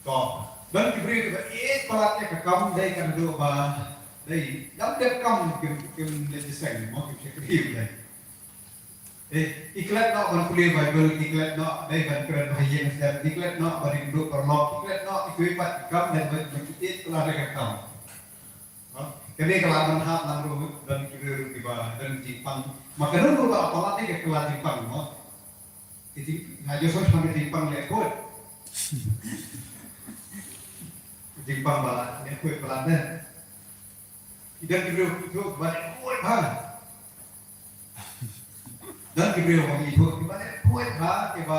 To, don ki briew kiba ïeit palat ïa ka kam, dei, ka naduh ba, dei, ym dep kam kim, kim leit jingïaseng, mo, kim shakri, dei. Eh, ki klet noh ban pule Baibl, ki klet noh, dei, ban kren ba ha ïing ha sem, ki klet noh ban ïakynduh paralok, ki klet noh kiwei pat ki kam, dei, ban, ban ïeit palat ïa ka kam. Ha? Kane ka lah ban hap lang ruh, don ki briew ruh kiba don jingpang. Ma kano ruh ba palat ïa ka kylla jingpang, mo. Ka jing, ha, ïohsngew shaphang ka jingpang leh khuid. Ka jingpang ba la leh khuid palat, dei. Ki don ki briew kiba leh khuid bha. Don ki briew kiba leh khuid bha, kiba,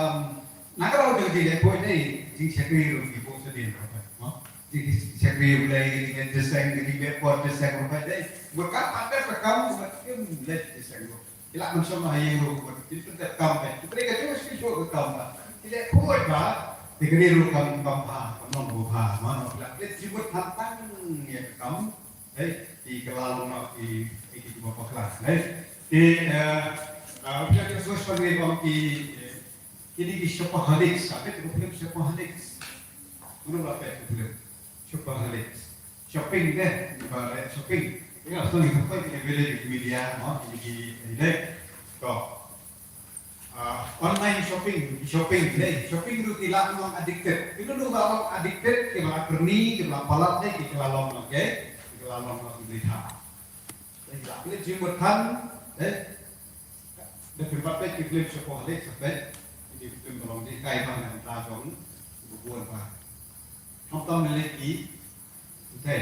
Na ka daw jong jingïakhun dei, jingshakri ruh ki buh sha dien ruh, mo? Jingshakri U Blei, jingïaid jingïaseng, jingïaid por jingïaseng ruh dei. Mut ka pat ka kam, mut kim leit jingïaseng ruh. Ki la ban shong ha ïing ruh, mut ki pyntek kam dei. Ki trei ka jong ki shu ka kam ba. Ki leh khuid ba, ki kri ruh kam kam bha, kam long ba bha, mo? Ki la leit jingmut tang tang ïa ka kam. Hei, ki kylla long noh ki, ki, ki ba bakla. Hei, ki, eh, eh, phi ïa sngewsih ban ngi bam ki, eh, kine ki shopaholics, ah, peit ka film Shopaholics. Mano ba peit ka film Shopaholics? Shopping dei, ba leh shopping. Ïa, so ni ka peit ka village media, mo, kine ki, eh, dei. To. Ah, online shopping, shopping, dei, shopping ruh ki la long addicted. Ki la long addicted, ki la kyrni, ki la palat, dei, ki la long, okay? Ki la long, okay, dei, ha. Dei, ki la klik jingmut than, dei. Da phi pat peit ki film Shopaholics, peit. Ki film ba long dei kai ba nang ta jong, ba bun ba. Khamtam ne leh ki, Te.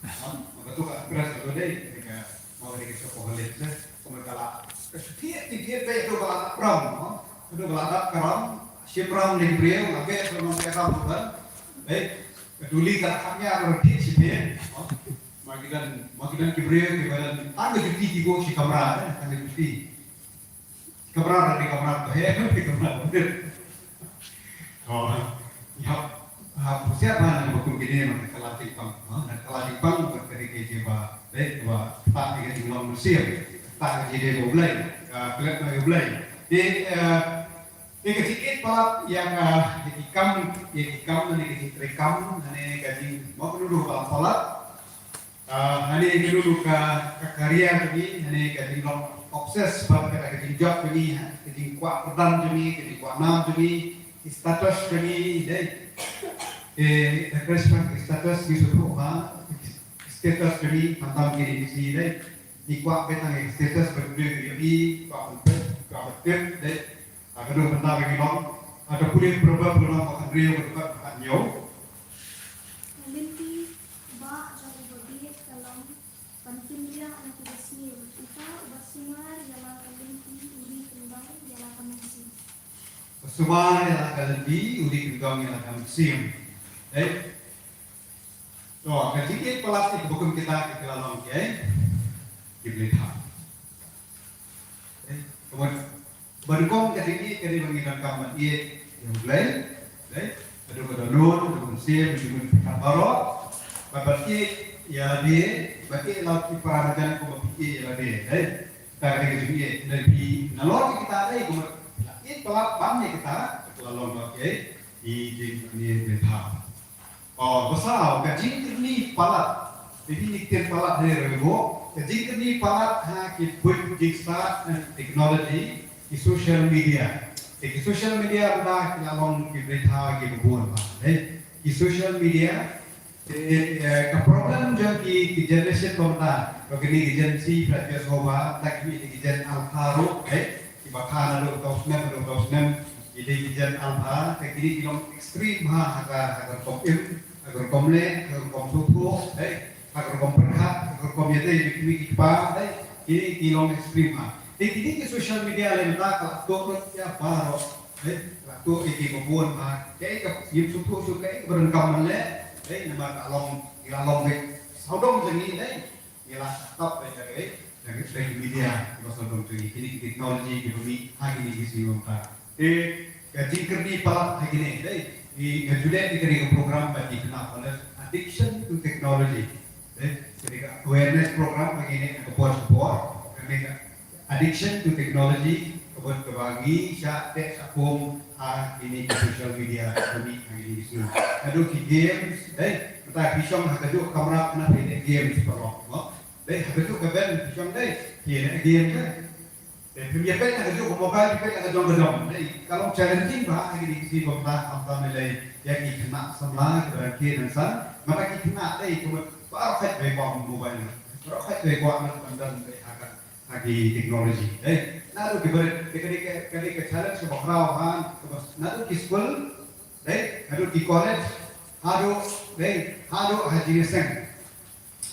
Ha? Maka tu ka press tu dei, ka, maka dei ka shopaholic, eh. Kumta ka la, ka shu thied, thied, thied, te tu ka la pram, ha? Tu ka la dap ka ram, shim ram ne briew, la ke tu nong ke ram tu kan. Dei, ka duli ka kham ïa ka thied shi thied, ha? Ma ki don, ma ki don ki briew, ki ba don, tang ka juti ki buh shi kamra, eh, tang ka juti. Kamra, di kamra, to, he, di kamra, betul. Oh, ïa, ha, siapa nama kum kini, mana kala timpang, ha, na kala timpang, buat kali ke je ba, eh, ba, tak ni ka jinglong mynsiem, tak ni ka je ba U Blei, ah, klet na U Blei. Di, eh, di ka jingit palat, ïa ka, ïa ki kam, ïa ki kam, ni ka jingtrei kam, ni ka jing, mo ka dulu ba palat, Ah, hangne ka dulu ka, ka career jong ngi, hangne ka jinglong obsess bad ka, ka jingjop jong ngi, ha, ka jingkwah kyrdan jong ngi, ka jingkwah nam jong ngi, ki status jong ngi, dei. Eh, ka respect ki status ngi sngewthuh ba, status jong ngi, khamtam kine ki sngi, dei. Ngi kwah beit tang ki status, ban pyndonkam ïa ngi, kwah ban peit, kwah ban tip, dei. Ah, ka dei bynta ba ngi long. Ah, ka pule proverb ka long ba hynriew bad ba hynñiew. Ka lynti ba jong uba bieit ka long ban kynriah na kiba sniew. Uta uba sumar ïa la ka lynti u ri kyndong ïa la ka mynsiem. Sumar ïa la ka lynti u ri kyndong ïa la ka mynsiem. Eh? To, ka jingïeit palat ïa ka bukum kita ki la long ki, eh? Ki Blei thaw. Eh, ka ban, ban kong ka jingïeit ka dei ba ngi donkam ban ïeit ïa U Blei, Blei. Haduh ka dohnud, haduh ka mynsiem, haduh ka jingmut ka baroh. Ban, ban ïeit ïa lade, ban ïeit la ki para marjan kumba phi ïeit ïa lade, eh. Ka dei ka jingïeit, dei phi nalor kita dei kumba ïeit palat ban ïa kita, ka la long ba ki, eh, ki jingïeit Blei thaw. Oh, ba saw, ka jingkyrni palat. Te kine ki ktien palat ne ruh, ka jingkyrni palat ha ki buit jingstad, eh, technology, ki social media. Te ki social media mynta ki la long ki Blei thaw ki ba bun ba, eh. Ki social media, eh, eh, ka problem jong ki, ki generation ba mynta, ba kine ki Gen Z, ba ki Gen Alpha ruh, eh. Ki ba kha naduh saw snem, naduh saw snem, ki dei ki Gen Alpha, te kine ki long extreme ha, ha ka, ha ka rukom im, ha ka rukom leh, ha ka rukom sngewthuh, eh, ha ka rukom pyrkhat, ha ka rukom ïadei bad ki kmie ki kpa, eh, kine ki long extreme ha. Te kine ki social media leh mynta ka la tuh lut ïa baroh, eh, ka la tuh ïa ki ba bun ha. Kaei ka ngim sngewthuh shuh kaei kaba donkam ban leh, eh, namar ka long, ka long beit sawdong jong ngi, eh. Ngi la tap da ka, da ka, da ka media, ba sawdong jong ngi, kine ki technology kiba mih ha kine ki sngi mynta. Te ka jingkyrni palat ha kine, dei, ngi, nga ju leh ïa kane ka program ba ki khynnah, ba addiction to technology. Dei, kane ka awareness program ba ngi leh ha ka por sha ka por, kane ka addiction to technology, ka bun kaba ngi shah teh shah kum ha kine ki social media, kaba mih ha kine ki sngi. Naduh ki games, dei, mynta phi shong ha kajuh ka kamra, kane phi leh games paralok, mo? Dei, ha kajuh ka bench phi shong, dei, phi leh game, dei. Dei, phim ïa peit ha kajuh ka mobile, phi peit ha ka jong ka jong, dei. Ka long challenging bha ha kine ki sngi ba mynta, khamtam lei lei ïa ki khynnah samla kiba dang kiew nangsan. Mynta ki khynnah, dei, kumta baroh khoit ba ïa kwah mobile, baroh khoit ba ïa kwah ban don, dei, ha ka, ha ki technology, dei. Naduh ki barit, dei, ka dei ka, ka dei ka challenge kaba khraw bha, kaba, naduh ki skul, dei, haduh ki college, haduh, dei, haduh ha jingïaseng.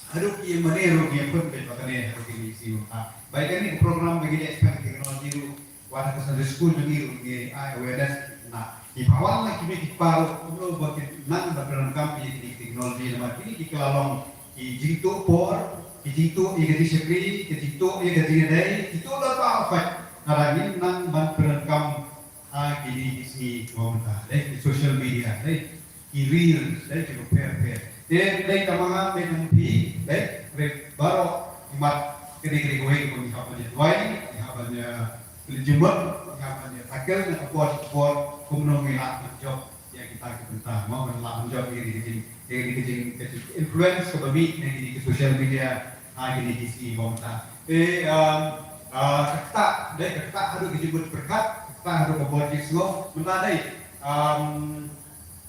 Haduh ki mane ruh ngi khun beit ba kane haduh kine ki sngi mynta. Ba ïa kane ka program ba ngi leh shaphang technology ruh, wat ha ka Sunday school jong ngi ruh ngi ai awareness, Na, ki pawan la ki mih ki paru, kumno ba ki nang ba pyndonkam ïa kine ki technology namar kine ki kylla long ki jingtuh por, ki jingtuh ïa ka jingshakri, ki jingtuh ïa ka jingïadei, ki tuh la ba fat. Ka dang ngin nang ban pyndonkam ha kine ki sngi ba mynta, dei ki social media, dei ki reels, dei ki bapher bapher. Te dei tang ma nga, dei tang ma phi, dei, dei baroh ki mat kane kane kawei kaba ngi hap ban ïa duwai, ngi hap ban ïa pynjumut, ngi hap ban ïa tackle na ka por ka por, kumno ngi lah ban jop ïa kita ki bynta, mo, ban lah ban jop ïa kine ki jing, ïa kine ki jing, ki jing influence kaba mih na kine ki social media ha kine ki sngi ba mynta. Te, um, uh, ka ktah, dei ka ktah haduh ka jingmut pyrkhat, ka ktah haduh ka bor jingsngew, mynta dei, um,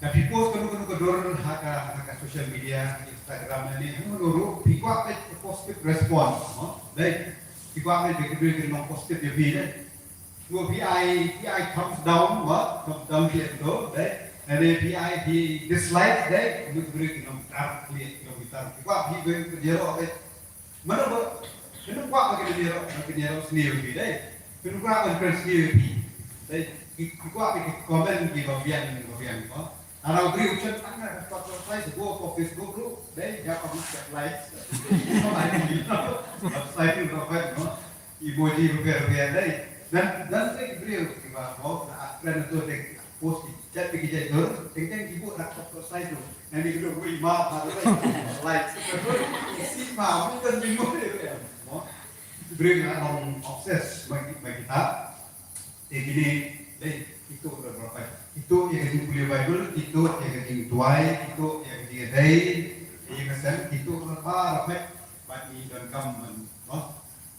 Lada phi post kano kano ka dur ha ka, ha ka social media, Instagram ne, ne, hangno ruh, phi kwah beit ka positive response, mo? Dei, phi kwah beit ka dei ka long positive ïa phi, dei. Mo phi ai, phi ai thumbs down, mo? Thumbs down phi ai to, dei. Ne, ne, phi ai, phi dislike, dei. Mo ka dei ka long tar, phi long tar. Phi kwah phi beit ka ïaroh, dei. Mano ba, kano kwah ba kane ïaroh, ba kane ïaroh sniew ïa phi, dei. Kano kwah ba kane sniew ïa phi. Dei, ki, ki kwah ba ki comment ki ba biang, ba biang, ba. Lada u briew u chen tang na ka spot website, u buh ko Facebook ruh, dei, ïa ka mut ka like. Website ruh ba biang, no. Emoji ruh biang, biang, dei. Dan, dan dei ki briew ki ba, ba, na trend tu dei. Post ki jait ki jait dur, teng teng ki buh rak top top side tu. Ngan ïa kdew wei ma ha tu lai. Like. Isi ma, bukan bingung dia tu. Mo. Briew nga long obsessed bagi bagi kita. Te kine, dei, ito dah berapa? Ito ïa ka jingpule Bible, ito ïa ka jingduwai, ito ïa ka jingïadei, ïa ka sem, ito berapa, berapa? Bad ngi donkam ban, mo.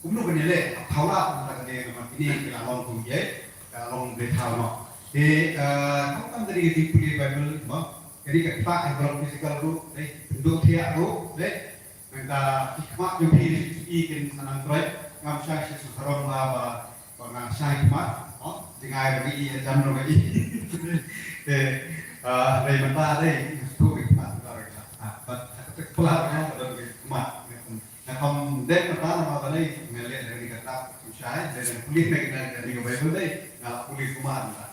Kumno ban ïaleh, thaw lah, kumta ka dei namar kine ki la long kum ïa, ka la long dei thaw noh. Te, eh, kam tam ka dei ka jingpule Bible, mo. Ka dei ka ktah, ka long physical ruh, dei, pynduh thiah ruh, dei. Nangta ki khmat jong phi ki kin sa nang trei, ngam shah shisha sarong la ba, ba nga shah khmat, mo. Jngai ruh i, jam ruh i. Te, eh, dei mynta dei, tu ki khmat, mynta ruh ki khmat. Ah, but, ah, ka tek pla, ka dei ki khmat. Nga kham dei mynta namar balei nga leh da kane ka ktah Pynshai, dei nga pule na kane ka Bible dei, nga la pule kumne mynta.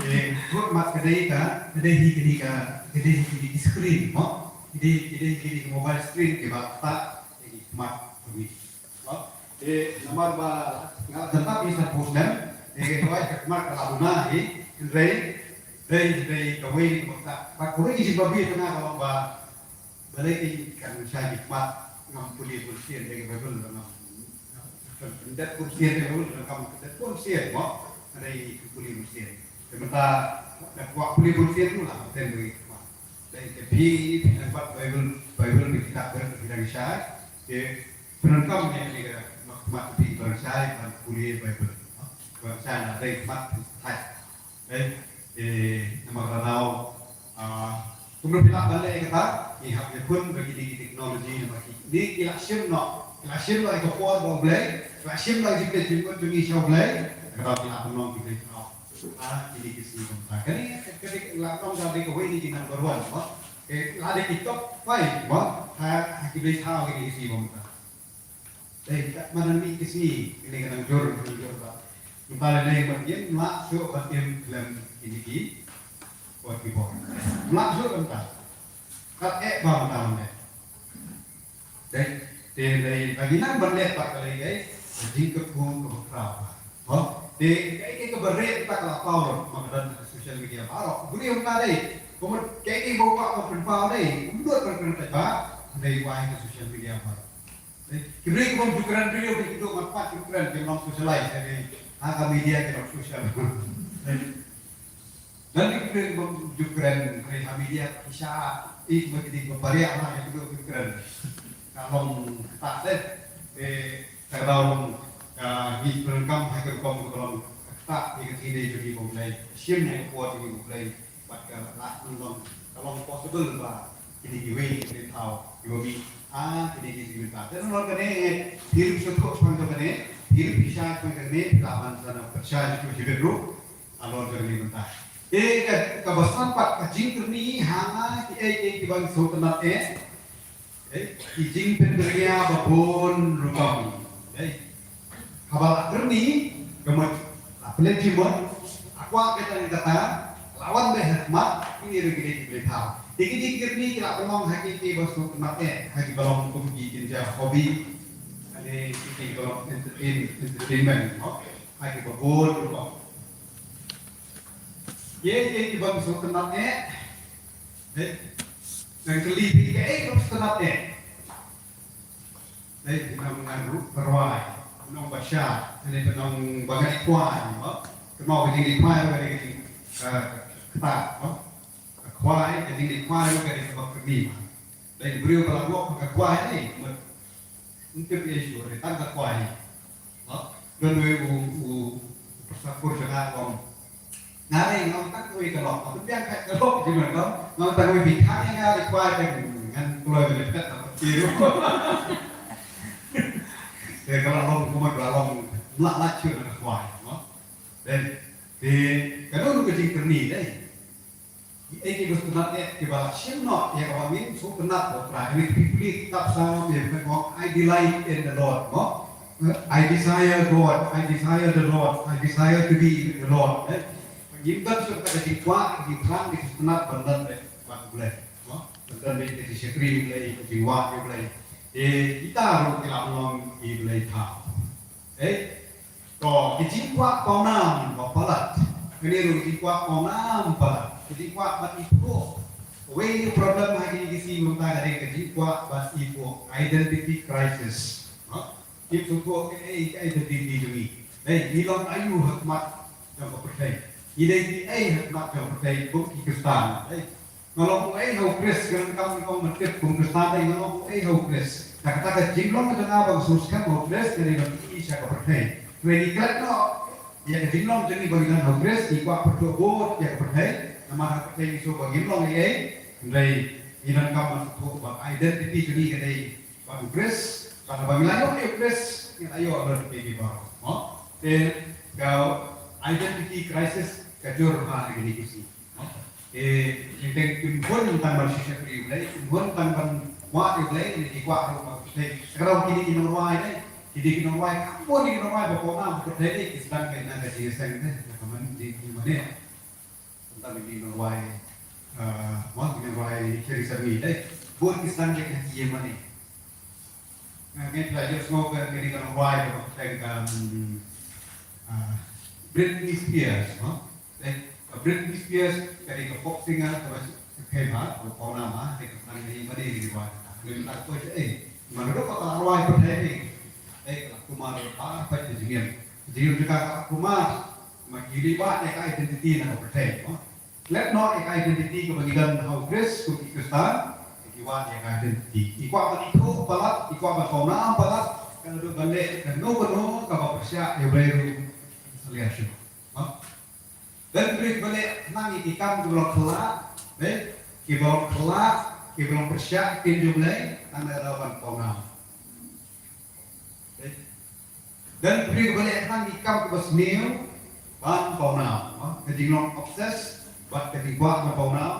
Eh, kut mat ka dei ka, ka dei hi kane ka, ka dei hi kane ka screen, mo? Ka dei, ka dei hi kane ka mobile screen kiba ktah ïa ki khmat jong ngi. Mo? Eh, namar ba nga la tap ïa san phew snem, eh, ka dei ka khmat ka la duna hi, hynrei, dei, dei kawei kaba ktah. Bad kawei ka jingbabe ka long ba Balei ki kan shai ki khmat ngam pule bun sien da ka Baibl, ngam pyndet bun sien da ka Baibl, ngam pyndet bun sien mo, hynrei ki pule bun sien. Te mynta da kwah pule bun sien tu la ten da ki khmat. Dei te phi, phi nang bat Baibl, Baibl ki kitab Baibl phi dang shai. Te pyndonkam ïa kane ka khmat phi ban shai ban pule Baibl. Ban shai la dei khmat phi thait. Dei, eh, namar ka daw, ah, kumno phi lah ban leh kata, ngi hap ïakhun bad kine ki technology namar kine ki la shim noh, ki la shim noh ïa ka por ba U Blei, ki la shim noh ïa ka jingpynjot jong ngi sha U Blei, ka daw ki la pynlong ki Blei thaw. Ah, kine ki sngi kumta. Kane, kane la long ka dei kawei na ki number one, mo. Eh, la dei ki top five, mo. Ha, ha ki Blei thaw kine ki sngi kumta. Dei, katba nang mih ki sngi, kine ka nang jur, nang jur bha. Mynta lei lei ban im, lah shuh ban im khlem kine ki, wat ki bor. Lah shuh mynta. Kat eh bha mynta mynta. Dei, te dei, ba ngi nang ban leh pat ka lei dei, ka jingkyrkhu kaba khraw bha. Ho? Te, kaei kaei kaba rit mynta ka la paw, ma ka don ha social media baroh. Bun ïa mynta dei, kumno kaei kaei ba u kwah ban pynpaw dei, kumno ban pynpaw ba, dei wai ha social media baroh. Ki briew ki bym ju kren briew, ki duk mat pat ki kren, ki long socialize, ki ha ka media ki long social. Dan ki briew ki bym ju kren, ki ha media ki sha, i ma ki dei ki pariah ha ki duk ki kren. Ka long kata te, eh, ka long, ka ngi pyndonkam ha ka rukom ka long kata, i ka dei jong ki bym dei, shim ne ka por jong ki bym dei. Bad ka lah ban long, ka long possible ba kine kiwei ki thaw kiba mih. Ah, kine ki jingmynta. Te namar kane, eh, hi ruh shu thoh shaphang kane, hi ruh phi shai shaphang kane, phi lah ban sa na pyrshah shuh shibit ruh halor kane mynta. Eh, ka, kaba san pat ka jingkyrni ha nga kiei kiei kiba ngi sngewtynnat eh. Eh, ki jingpynbria ba bun rukom. Eh, haba la kyrni, ka mut la pynleit jingmut, la Kwah kata ne kata, la wan beit ha khmat, kine ruh ki dei ki blei thaw. Te ki jingkyrni ki la pynlong ha ki, ki ba sngewtynnat eh, ha ki ba long kum ki kynja hobby, lane ki, ki ba long entertain, entertainment, no? Ha ki ba bun ruh. Ye, ye ki ba sngewtynnat eh, eh, nang kylli phi kaei ba sngewtynnat eh. Dei, pynlong ngan ruh, pynrwai, pynlong ba shad, ne pynlong ba ngan leit khwai, mo? Pynlong ba jing leit khwai, ba dei ka jing, eh, kata, mo? Ka khwai, ka jing leit khwai, ba dei kaba kyrni, mo? Dei, briew ba la ngop ka khwai, ne, mo? Ym tip ïa shuh, dei tang ka khwai. Mo? Don wei u, u, u pyrsa kur jong nga u ong. Nga dei nga ong tang kawei ka lok. Nga pynbiang ka lok jong nga, nga ong tang kawei phi khang ïa nga leit khwai te ngan kloi ban leit phet na pyrthei ruh. Te ka la long kumno ka la long, ym lah lait shuh na ka khwai, mo. Then, te, ka don ka jingkyrni dei. Kiei ki ba sngewtynnat eh, kiba la shim noh ïa kaba ngim sngewtynnat, ko Trai. Kine ki pule kitab Salm, ïa kaba ong, "I delight in the Lord," mo? Eh, "I desire God, I desire the Lord, I desire to be with the Lord," eh? Ngim don shuh kata ka jingkwah, ka jingthrang, ka jingsngewtynnat ban don bad U Blei, mo? Ban don bad ka jingshakri U Blei, ka jingwad U Blei. Eh, kita ruh ki la long ki blei thaw. Eh? To, ka jingkwah pawnam ba palat. Kane ruh ka jingkwah pawnam palat. Ka jingkwah ban iphuh. Kawei ka problem ha kine ki sngi mynta ka dei ka jingkwah ban iphuh. Identity crisis. Ha? Ip sngewthuh kaei ka identity jong ngi. Dei, ngi long aïu ha khmat jong ka pyrthei. Ngi dei kiei ha khmat jong ka pyrthei, kum ki Khristan. Dei. Nga long uei ha u Khrist, nga donkam ban tip kum Khristan dei nga long uei ha u Khrist. Te kata ka jinglong jong nga ba nga sngewskhem ha u Khrist, ka dei ban ïohi sha ka pyrthei. Hynrei ngi klet noh ïa ka jinglong jong ngi ba ngi don ha u Khrist, ngi kwah pyrthuh bud ïa ka pyrthei. Namar ha ka pyrthei ngi sngewthuh ba ngim long ei ei. Hynrei ngi donkam ban sngewthuh ba identity jong ngi ka dei bad u Khrist. Bad haba ngi la ïoh ïa u Khrist, ngi la ïoh lut ïa ki baroh. Mo? Te ka identity crisis ka jur ha kine ki sngi. Eh, teng teng kim hun tang ban shisha kri U Blei, kim hun tang ban wad ïa U Blei, ne ki kwah ruh ba U Blei. Ka rau kine ki nongrwai ne, kine ki nongrwai, kam bun ki nongrwai ba pawnam ba U Blei ne, ki sdang beit na ka jingïaseng ne, na ka man jingmane. Tang kine ki nongrwai, eh, mo, ki nongrwai Theresa May ne, bun ki sdang beit na ki ïing mane. Nga ngeit ba ïohsngew ka dei ka nongrwai kaba kyrteng ka, mm, ah, Britney Spears, no? Dei ka Britney Spears ka dei ka pop singer kaba kheiñ bha, kaba pawnam bha, dei ka nang dei ba dei ka rwai. Dei ka pop singer, eh, man ruh ka rwai pyrthei dei. Dei ka kumar bha pyrthei jingim. Jingim jong ka kumar, ma ki dei ba dei ka identity na ka pyrthei, no? Klet noh ïa ka identity kaba ngi don ha u Khrist kum ki Khristan, ki wad ïa ka identity. Ki kwah ban ithuh palat, ki kwah ban pawnam palat, ka naduh ban leh kano kano kaba pyrshah ïa u briew ruh. Salia shuh. Ha? Don briew ba leh khnang ïa ki kam kiba long khyllah, eh? Kiba long khyllah, kiba long pyrshah ïa ka ktien jong U Blei, tang da ban pawnam. Don briew ba leh tang ki kam kiba sniew ban pawnam, ka jinglong obsessed bad ka jingkwah ban pawnam,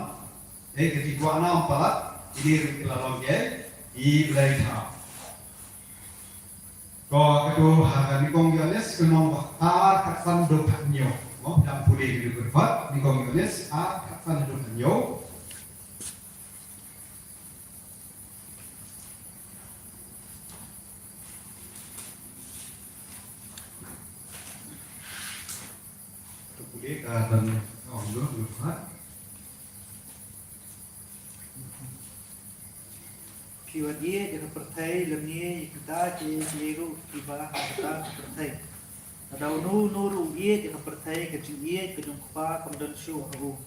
eh, ka jingkwah nam palat, kine ruh ki la long ki, ki blei thaw. Ko kato ha ka Nyngkong Ïoannis ka lynnong ba ar khatsan haduh khathynñiew. Mo, dang pule kine ruh pat, Nyngkong Ïoannis ar khatsan haduh khathynñiew. Phi wat ïeit ïa ka pyrthei, lymne ïa kita kiei kiei ruh kiba ha kata ka pyrthei. Lada uno uno ruh u ïeit ïa ka pyrthei, ka jingïeit ka jong u Kpa kam don shuh ha u.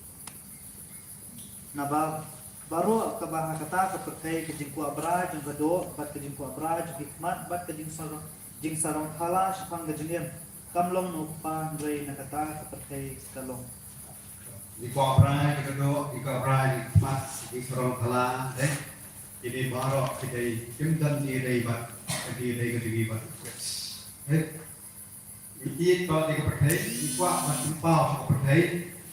Naba baroh kaba ha kata ka pyrthei, ka jingkwah brai jong ka doh bad ka jingkwah brai jong ki khmat bad ka jingsarong, jingsarong thala shaphang ka jingim, kam long na u Kpa, hynrei na kata ka pyrthei ka long. Jingkwah brai jong ka doh, jingkwah brai jong ki khmat, jingsarong thala, eh, kine baroh ki dei, kim don jingïadei bad, jingïadei ka jong ngi bad U Khrist. Eh? Ngi ïeit palat ïa ka pyrthei, ngi kwah ban pynpaw sha ka pyrthei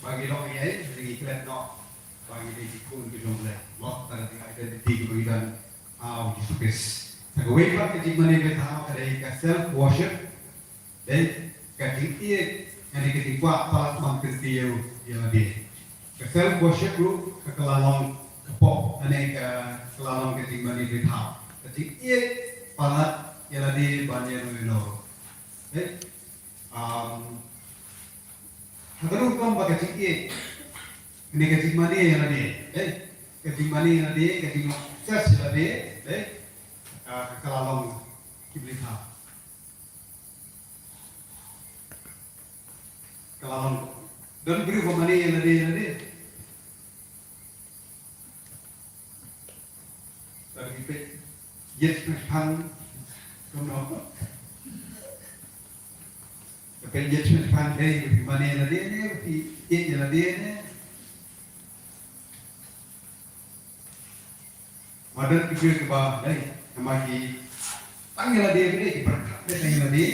ba ngi long ei ei, ngi klet noh ba ngi dei ki khun ki jong U Blei. Mo, kata ka dei ka identity kaba ngi don ha U Jisu Khrist. Sa kawei pat ka jingmane blei thaw ka dei ka self worship. Dei ka jingïeit Ïa kane ka jingkwah palat ban kyntiew ïa lade. Ka self worship ruh ka, ka la long ka pop, ane ka, ka la long ka jingmane blei thaw. Ka jingïeit palat ïa lade ban ïa no ïa no. Eh? Um, ha ka rukom ba ka jingïeit, kane ka jingmane ïa lade, eh? Ka jingmane ïa lade, ka jingsuccess ïa lade, eh? Ah, ka, ka la long ki blei thaw. Ka la long. Don briew ba mane ïa lade ïa lade. Tang ki peit ïeit shemphang. Kumno? Ki peit ïeit shemphang, dei ki mane ïa lade ne, ki ïeit ïa lade ne. Madan ki briew kiba, dei, namar ki tang ïa lade, dei, ki pyrkhat, dei, tang ïa lade,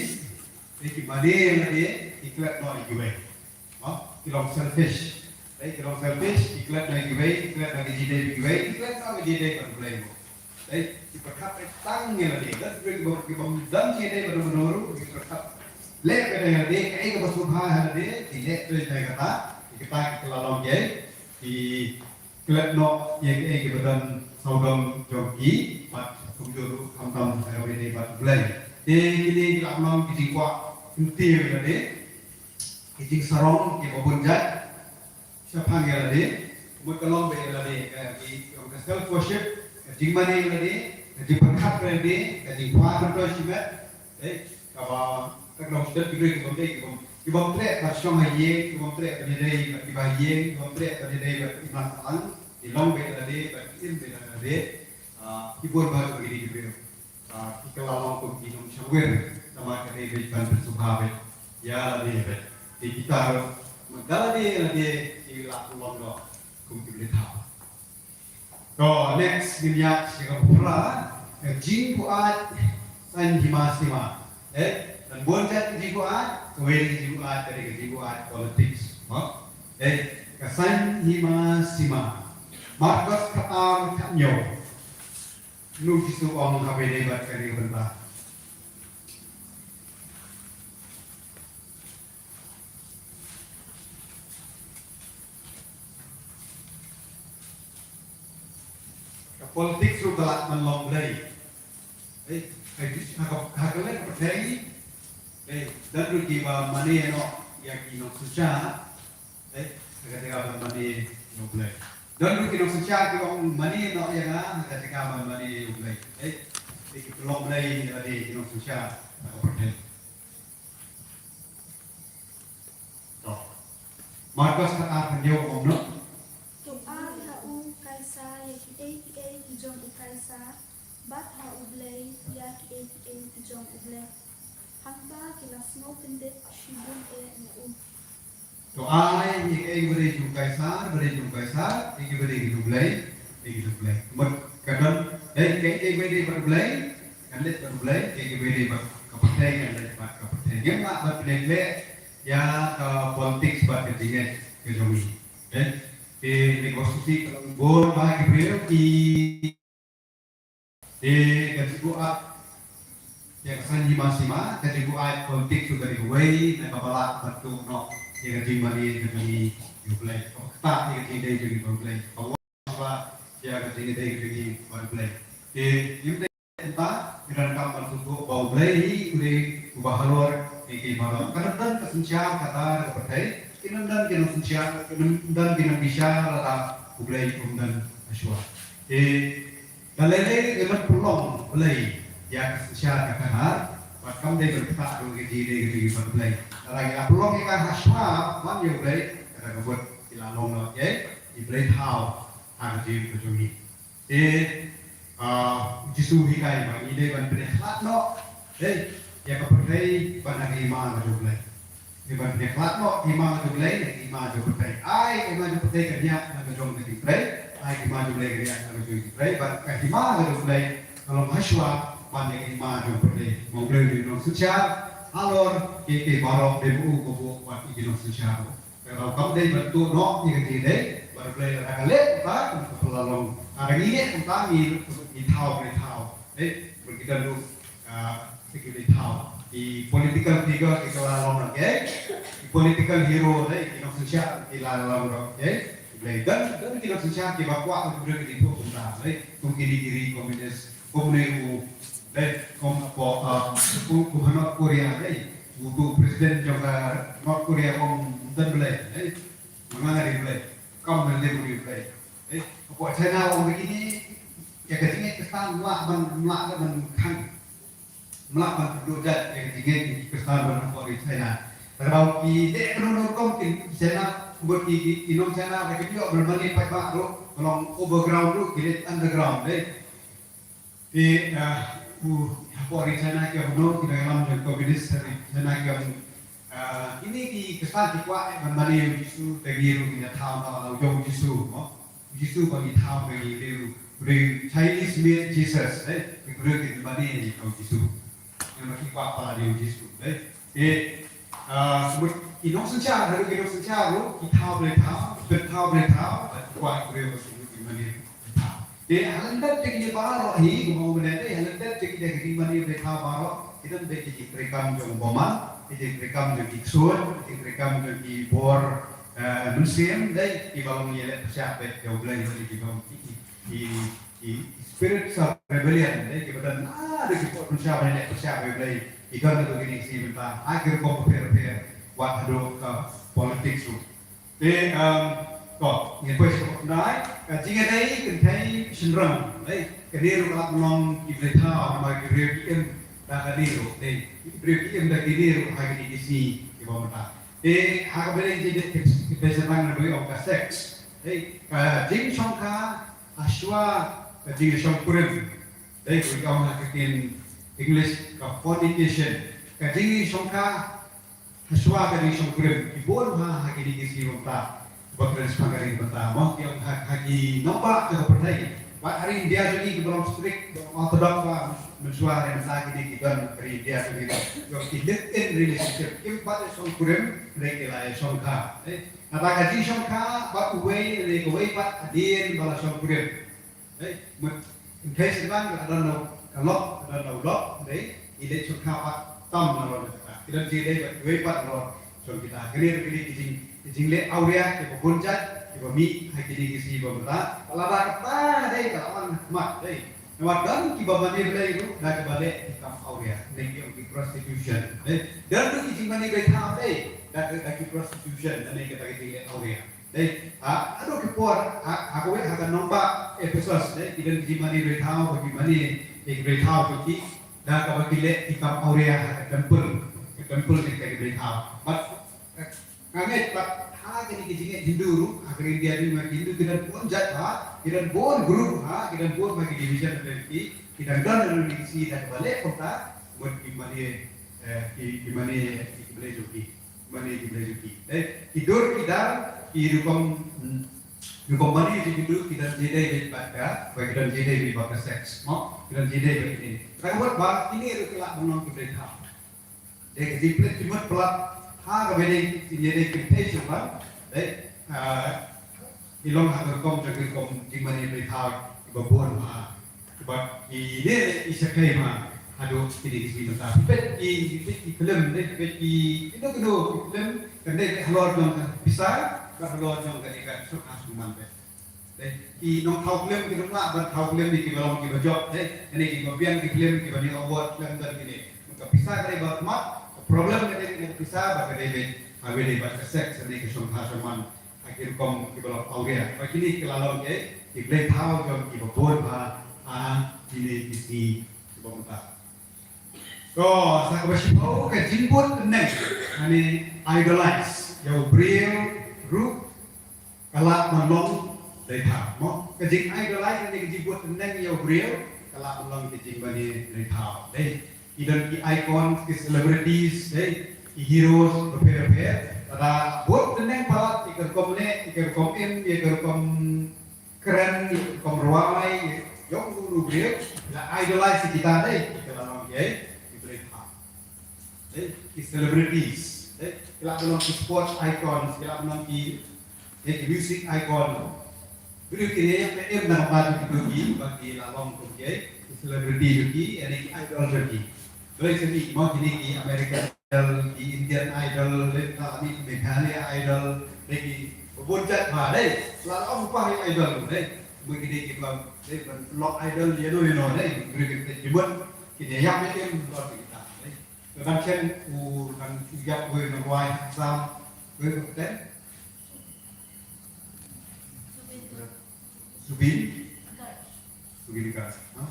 dei, ki mane ïa lade, ki klet noh ïa kiwei. Ha? Ki long selfish. Dei, ki long selfish, ki klet noh ïa kiwei, ki klet noh ïa ki jingdei kiwei, ki klet noh ïa ki jingdei bad U Blei mo. Dei, ki pyrkhat, dei, tang ïa lade, dei, ki briew kiba, kiba don jingdei bad U Blei ruh, ki pyrkhat. Leh beit ïa lade, kaei kaba sngewbha ïa lade, ki leh beit ïa kata, ki kata ki la long jai, ki klet noh ïa kiei kiei kiba don sawdong jong ki, bad kumjuh ruh khamtam ha kaba ïadei bad U Blei. Te kine ki la long ki jingkwah kyntiew ïa lade, ki jingsarong kiba bun jait shaphang ïa lade, mut ka long ba ïa lade, eh, ki, ka self worship, ka jingmane ïa lade, ka jingpyrkhat ïa lade, ka jingkwah myntoi shimet, eh, kaba, ka long shisha ki briew kibym dei, kibym, kibym treh ban shong ha ïing, kibym treh ban ïadei bad kiba ha ïing, kibym treh ban ïadei bad ki imlang sahlang, ki long beit ïa lade, bad ki im beit ïa lade, ah, ki bun bha kine ki briew. Ah, ki kylla long kum ki nongshongwir, namar ka dei beit ban pynsngewbha beit ïa lade beit. Te kita ruh, mynta lade, lade ki la long noh kum ki blei thaw. To, next, ngin ïa sha kaba phra, ka jingbuaid saiñ hima sima. Eh, don bun jait ka jingbuaid, kawei ka jingbuaid, ka dei ka jingbuaid politics. Ha? Eh, ka saiñ hima sima. Markos khatar khathynñiew. Mano u Jisu u ong ha kaba ïadei bad kane ka bynta? Ka politics ruh ka lah ban long blei. Eh, ha ka, ha ka leit ka pyrthei, eh, don ruh kiba mane noh ïa ki nongsynshar, eh, ha ka jaka ban mane ïa U Blei. Don ruh ki nongsynshar kiba mane noh ïa nga ha ka jaka ban mane ïa U Blei. Eh, eh, ki pynlong blei ïa lade ki nongsynshar ha ka pyrthei. To. Markos khatar khathynñiew ong kumno? To ai ha u Kaisar ïa kiei kiei ki jong u Kaisar, bad ha U Blei ïa kiei kiei ki jong U Blei. Hangta ki la sngewkyndit shibun eh na u. To ai ïa kiei kiba dei jong u Kaisar, ba dei jong u Kaisar, ïa kiba dei jong U Blei, ïa ki jong U Blei. Mut ka don, dei kiei kiei kiba dei bad U Blei, kan leit bad U Blei, kiei kiei kiba dei bad ka pyrthei, kan leit bad ka pyrthei. Ngim lah ban pynleit ïa ka politics bad ka jingngeit ka jong ngi. Dei, te lei ka shisha ka long bun bah ki briew ki Te ka jingbuaid, ïa ka saiñ hima sima, ka jingbuaid politics ruh ka dei kawei na kaba lah ban tuh noh ïa ka jingmane ka jong ngi ïa U Blei. Kata ïa ka jingdei jong ngi bad U Blei. Ka wan ba ïa ka jingdei ka jong ngi bad U Blei. Te ïa U Blei mynta ngi donkam ban sngewthuh ba U Blei hi u dei uba halor kiei kiei baroh. Ka dang don ka synshar kata ka pyrthei, ki dang don ki nongsynshar, ki dang don ki nongbishar lada U Blei um don hashwa. Te Lada lei lei ngi mut pynlong Blei ïa ka synshar ka kynhar, bad kam dei ban ktah ruh ïa ka jingdei ka jong ngi bad Blei. Lada ngi la pynlong ïa ka ha shuwa ban ïa U Blei, kata ka mut ngi la long noh ïa ki blei thaw ha ka jingim ka jong ngi. Te, ah, U Jisu u hikai ba ngi dei ban pynïakhlad noh, dei, ïa ka pyrthei ban ha ka hima ka jong U Blei. Ngi ban pynïakhlad noh hima jong U Blei, hima jong pyrthei. Ai, hima jong pyrthei ka ñiah na ka jong ka jingtrei. Ai, hima jong U Blei ka ñiah na ka jong ka jingtrei. Bad ka hima jong U Blei ka long hashwa ban ïa ka hima jong pyrthei. Ma U Blei u dei u nongsynshar halor kiei kiei baroh, dei ma u ka buh bad ïa ki nongsynshar. Ka daw kam dei ban tuh noh ïa ka jingdei bad U Blei, lada ka leh kumta, kumta ka la long. Lada ngi leh kumta, ngi, ngi thaw, ngi thaw. Dei, bad ki don ruh, ah, ki dei thaw. Ki political figure ki kylla long noh, okay? Ki political hero, dei, ki nongsynshar ki la long ruh, dei. Dei, don, don ki nongsynshar kiba kwah ban pynrem ïa ki kum ta, dei, kum kine ki ri komunis, kum ne u, dei, kum hapoh, ah, kum, kum ha North Korea, dei. U tu president jong ka North Korea, kum Don Blei, dei. Manga ri Blei, kam ne ri Blei, dei. Hapoh China, kum kine, ïa ka jingngeit Khristan, mlah ban, mlah ban khang. Mlah ban pynduh jait ïa ka jingngeit ki Khristan ba na pdeng China. Kaba ki dei kano kano rukom ki China, bad ki, ki, ki nong China ba ki ïoh ban mane paidbah ruh, ba long overground ruh, ki leit underground, dei. Te, ah, u, hapoh ri China ki ong no, ki nongïalam jong komunis ri China ki ong, ah, kine ki Khristan ki kwah ban mane ïa u Jisu, te ngi ruh ngin ïa thaw na u jong u Jisu, mo. Jisu ba ngi thaw ba ngi dei u, u dei Chinese made Jesus, eh, ki briew ki mane ïa u Jisu. Ngi ma ki kwah palat ïa u Jisu, eh. Te, ah, shu mut ki nongsynshar, haduh ki nongsynshar ruh, ki thaw ba ki thaw, ki thaw ba ki thaw, ba ki kwah ki briew ba shu mut ki mane thaw. Te, ha lyndet te kine baroh hi, kumba u mane te, ha lyndet te kine ki mane ba ki thaw baroh, ki don te ki jingtreikam jong u bymman, ki jingtreikam jong ki ksuid, ki jingtreikam jong ki bor, eh, mynsiem, dei, kiba long ïaleh pyrshah bad ïa u Blei, dei, kiba long ki, ki, ki, ki spirits of rebellion, dei, kiba don, ah, dei, kiba pynshah, ïaleh pyrshah bad ïa u Blei, ki don haduh kine ki sngi mynta, ha ki rukom bapher bapher, wat haduh ka politics ruh. Te, um, to, ngin poi sha ka, ka jingïadei kynthei shynrang, dei, kane ruh ka la long ki bleithaw, namar ki briew ki im da kane ruh, dei, ki briew ki im da kane ruh ha kine ki sngi kiba mynta. Te ha kaba ïadei jingïadei kynthei shynrang, ngi ong ka sex. Dei, ka jingshongkha hashwa ka jingshongkurim. Dei, kaba ong ha ka ktien English ka fornication. Ka jingshongkha hashwa ka jingshongkurim. Ki bun ha, ha kine ki sngi mynta. Ba kren shaphang ka ri mynta. Mo, ki ong ha, ha ki nongbah ka pyrthei. Bad ha ri India jong ngi kiba long strict, orthodox ba mynshuwa, ha mynta kine ki don ha ri India jong ngi. Ki ong ki live in relationship. Kim pat ïa shongkurim, hynrei ki la ïa shongkha. Eh, Naba ka jingshongkha bad uwei, ne kawei pat hadien ba la shongkurim. Dei, mut, kynthei shynrang ka don na ka lok, ka don na u lok, dei, i leit shongkha pat tam na lok na kata. Ki don jingïadei bad uwei pat na lok shong kita. Kine ruh kine ki jing, ki jingleh awria kiba bun jait, kiba mih ha kine ki sngi ba mynta. Lada kata dei ka la wan ha khmat, dei. Namar don kiba mane Blei ruh da kaba leh ki kam awria, ne ki ong ki prostitution. Dei, don ruh ki jingmane Blei thaw, dei, da, da ki prostitution, ne kata ki jingleh awria. Dei, ha, haduh ki por, ha, ha kawei, ha ka nongbah Ephesus, dei, ki don ki jingmane Blei thaw, ki mane, ki Blei thaw ki, da kaba ki leh ki kam awria ha ka temple, ka temple ki, ki Blei thaw. Bad, eh, nga ngeit pat, ha kine ki jingngeit Hindu ruh, ha ka India ruh, ki Hindu ki don bun jait ha, ki don bun group ha, ki don bun ha ki division ha ki, ki dang don ha ki sngi da kaba leh kumta, mut ki mane, eh, ki, ki mane, ki Blei jong ki. Mane ki Blei jong ki. Eh, ki dur ki dar, ki rukom, hmm, rukom mane jong ki dur, ki don jingïadei bad ka, ba ki don jingïadei bad ka sex. Mo, ki don jingïadei bad kine. Ka mut ba kine ruh ki lah ban long ki blei thaw. Dei ka jingpynleit jingmut palat ha kaba ïadei, jingïadei kynthei shynrang. Dei, ah, ki long ha ka rukom jong ki rukom jingmane blei thaw kiba bun ha. Bad kine i shakei ma haduh kine ki sngi mynta. Peit ki, peit ki film, dei, peit ki kino kino ki film, kan dei halor jong ka pisa, bad halor jong ka dei ka suk ha suk man, dei. Dei, ki nongthaw film ki nonglah ban thaw film, dei, kiba long kiba jop, dei. Kane kiba biang ki film kiba ñiah award film, dei, kine. Ka pisa ka dei ba khmat, ka problem ka dei ka pisa, bad ka dei, dei, ha kaba dei bad ka sex, dei, ka shongkha shongman. Ha ki rukom kiba long awria. Ba kine ki la long ki, ki blei thaw jong kiba bun ha, ha kine ki sngi kiba mynta. To, sa kaba shiphew ka jingbud tneng, lane idolize ïa u briew ruh ka lah ban long blei thaw. Mo, ka jing idolize lane ka jingbud tneng ïa u briew ka lah ban long ka jingmane blei thaw. Dei, ki don ki icons, ki celebrities, dei, ki heroes bapher bapher. Lada bud tneng palat ïa ka rukom leh, ïa ka rukom im, ïa ka rukom kren, ïa ka rukom rwai, ïa ka jong u briew, la idolize ïa kita, dei, kita la long ki, ki blei thaw. Dei, ki celebrities, dei, ki la long ki sports icons, ki la long ki, dei, ki music icon. Briew kine, ki im na ka bynta ki, ba ki la long kum ki, ki celebrity ki, ïa ki idol ki. Dei, sini, mo kine ki American Idol, ki Indian Idol, dei ta ni Meghalaya Idol, dei ki bun jait ba dei. La ong ba ïa idol dei. Mui ki dei ki ba dei ban lok idol ïa no ïa no dei. Mui ki dei ki mut ki dei ïap ïa im lok ki ta dei. Ban chen u ban ïap wei na rwai Assam wei ko ten. Zubeen. Zubeen Garg. Ha?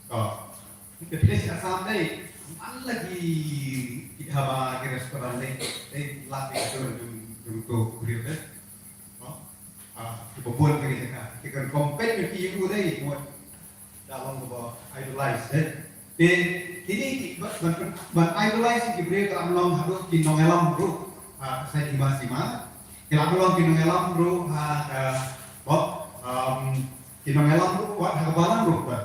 Oh. Te phi leit sha Assam dei, man la ki, ki dhaba, ki restaurant dei, dei la ki dur jong, jong to briew dei. Oh. Ah, ki ba bun ki jaka, ki kan compete ki u dei, mut. Da long ba idolize dei. Te kine ki ban, ban, ban idolize ki briew ka lam long haduh ki nongïalam ruh. Ah, sa ki ma sima. Ki lam long ki nongïalam ruh ha ka, oh, um, ki nongïalam ruh wat ha ka balang ruh ba.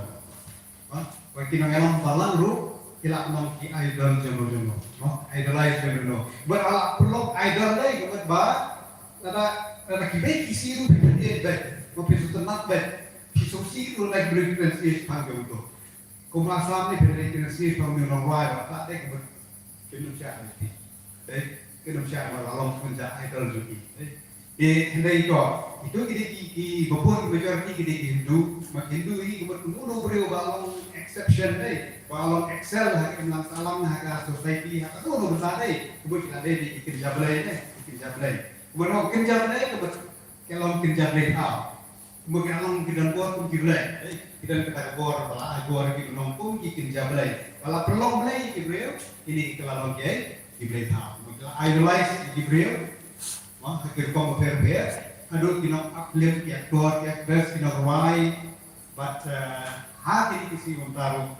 Ba, ba ki nongïalam balang ruh, ki la long ki idol jong no jong no. No, idolize jong no. Ba la pynlong idol dei, ka mut ba, lada, lada ki bei ki siew ruh phi pynïaid beit, ba phi sngewtynnat beit, phi sngewsih ruh na ki briew ki pynïaid pang jong to. Kum ha Assam ni phi dei ki pynïaid pang jong nongrwai ba, ta dei ka mut, ki nym shah ni phi. Dei, ki nym shah ba la long pynjah idol jong ki. Dei. Te hynrei to, ito ki dei ki, ki ba bun majority ki dei ki Hindu, ma Hindu hi ka mut kumno briew ba long exception dei, ba long excel ha ka imlang sahlang ha ka society ha ka kumno bynta dei, ka mut ki la dei ki kynja Blei dei, ki kynja Blei. Ka mut kynja Blei ka mut ka long kynja Blei thaw. Kumba ki nang ki don bor kum ki Blei. Eh, ki don kata ka bor, ba la ai bor ki nong kum ki kynja Blei. Ba la pynlong Blei ki briew, kine ki la long ki, ki Blei thaw. Kumba ki la idolize ki briew. Ma, ha ki rukom bapher bapher. Haduh ki nong ap lim, ki actor, ki actress, ki nong rwai. But, uh, ha kine ki sngi mynta ruh,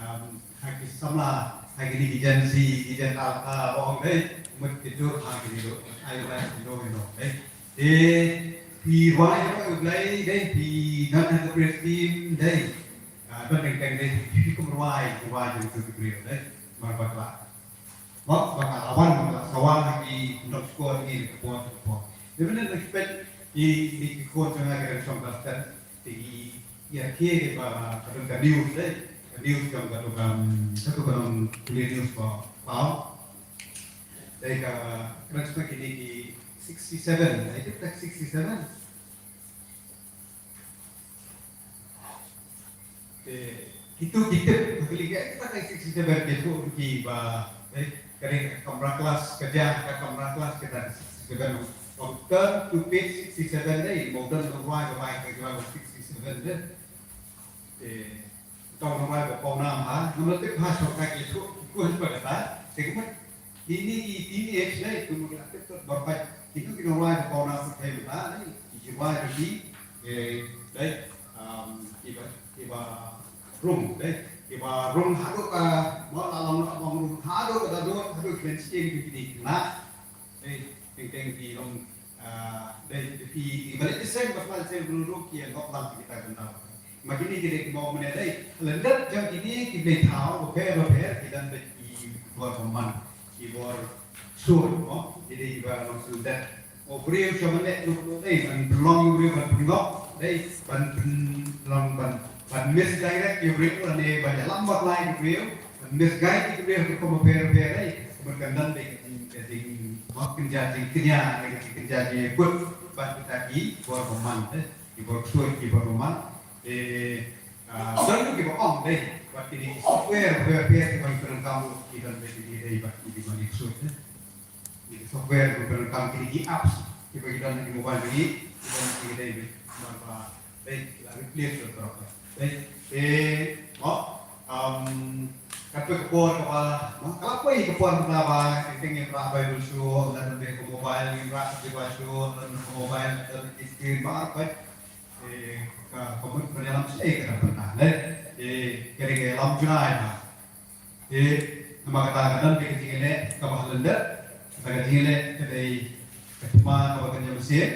um, ha ki samla, ha kine ki Gen Z, ki Gen Alpha, ba ong dei, mut ki dur ha kine ruh, idolize ki nong, you know, dei. Te phi rwai ïa u Blei dei, phi don ha ka praise team dei. Ah, don teng teng dei, phi kum rwai, rwai jong u Blei dei. Mar bakla. Ba, ba ka la wan, ba ka la wan ha ki nongskor ngi ka por ka por. Te mynta respect ki, ki khun jong nga ki dang shong basket. Te ki ïa ki ba ka don ka news dei. Ka news jong ka tu ka, ka tu ka nong pule news ba. Ba. Dei ka respect kine ki sixty-seven, I think that's sixty-seven. Te, kitu ki tip, ki leh kita ka sixty-seven ki tu ki ba, eh, ka dei ka kamra kelas, ka jia ka kamra kelas kita ka sixty-seven. From turn to page sixty-seven dei, modern ka wai, ka wai, ka wai sixty-seven dei. Te, tang ka wai ka pau nam ha, nam la tip ha, so ka ki tu, ku hyn ba kata, te kumut, Kine ki teenage dei, kumba ki la tip tot ba pait. Kitu ki nongrwai ba paw na suk thei mynta dei. Ki rwai ruh ki, eh, dei, um, kiba, kiba rung dei. Kiba rung haduh ka, mo la long la long rung haduh ka dadut, haduh ki len sting ki kine ki khynnah. Dei, teng teng ki long, ah, dei, dei phi, kiba leit ki seng, ba phi leit seng, ruh ruh ki ïa ngop lang ki kita ki bynta. Ma kine ki dei ki mawk mynne dei. Lyndet jong kine ki blei thaw bapher bapher ki don beit ki bor bymman, ki bor sur, mo. Ki dei kiba long lyndet. U briew sha mynne ruh dei ban pynlong u briew ban pynlong dei ban pynlong ban ban misdirect u briew lane ban ïalam bakla u briew ban misguide u briew ha ka rukom bapher bapher dei. Ban kan don dei ka jing, ka jing, mo, kynja jingkñia, ka jingkynja jingkut bad kita ki bor bymman dei. Ki bor ksuid, ki bor bymman. Eh, ah, don ruh kiba ong dei, bad kine ki software, software, software kiba ngi pyndonkam ruh ki don beit kine dei bad kine kiba ngi ksuid, eh. Kine ki software kiba pyndonkam, kine ki apps kiba ngi don ha ki mobile ngi, ki don kine dei beit. Namar ba dei ki la replace ruh baroh. Dei, eh, mo, um, katba ka por kaba, mo, ka la poi ka por kaba, ka ngi rah Bible shuh, la don beit ka mobile, ngi rah ka Bible shuh, la don ka mobile, la don ka screen, ba arpait. Eh, ka, ka mut ban ïalam sha ei ka dang pynta, ne? Eh, ka dei ka ïalam jngai ha. Eh, namar kata ka don ka jingïaleh kaba ha lyndet, kata ka jingïaleh ka dei ka thma kaba kynja mynsiem,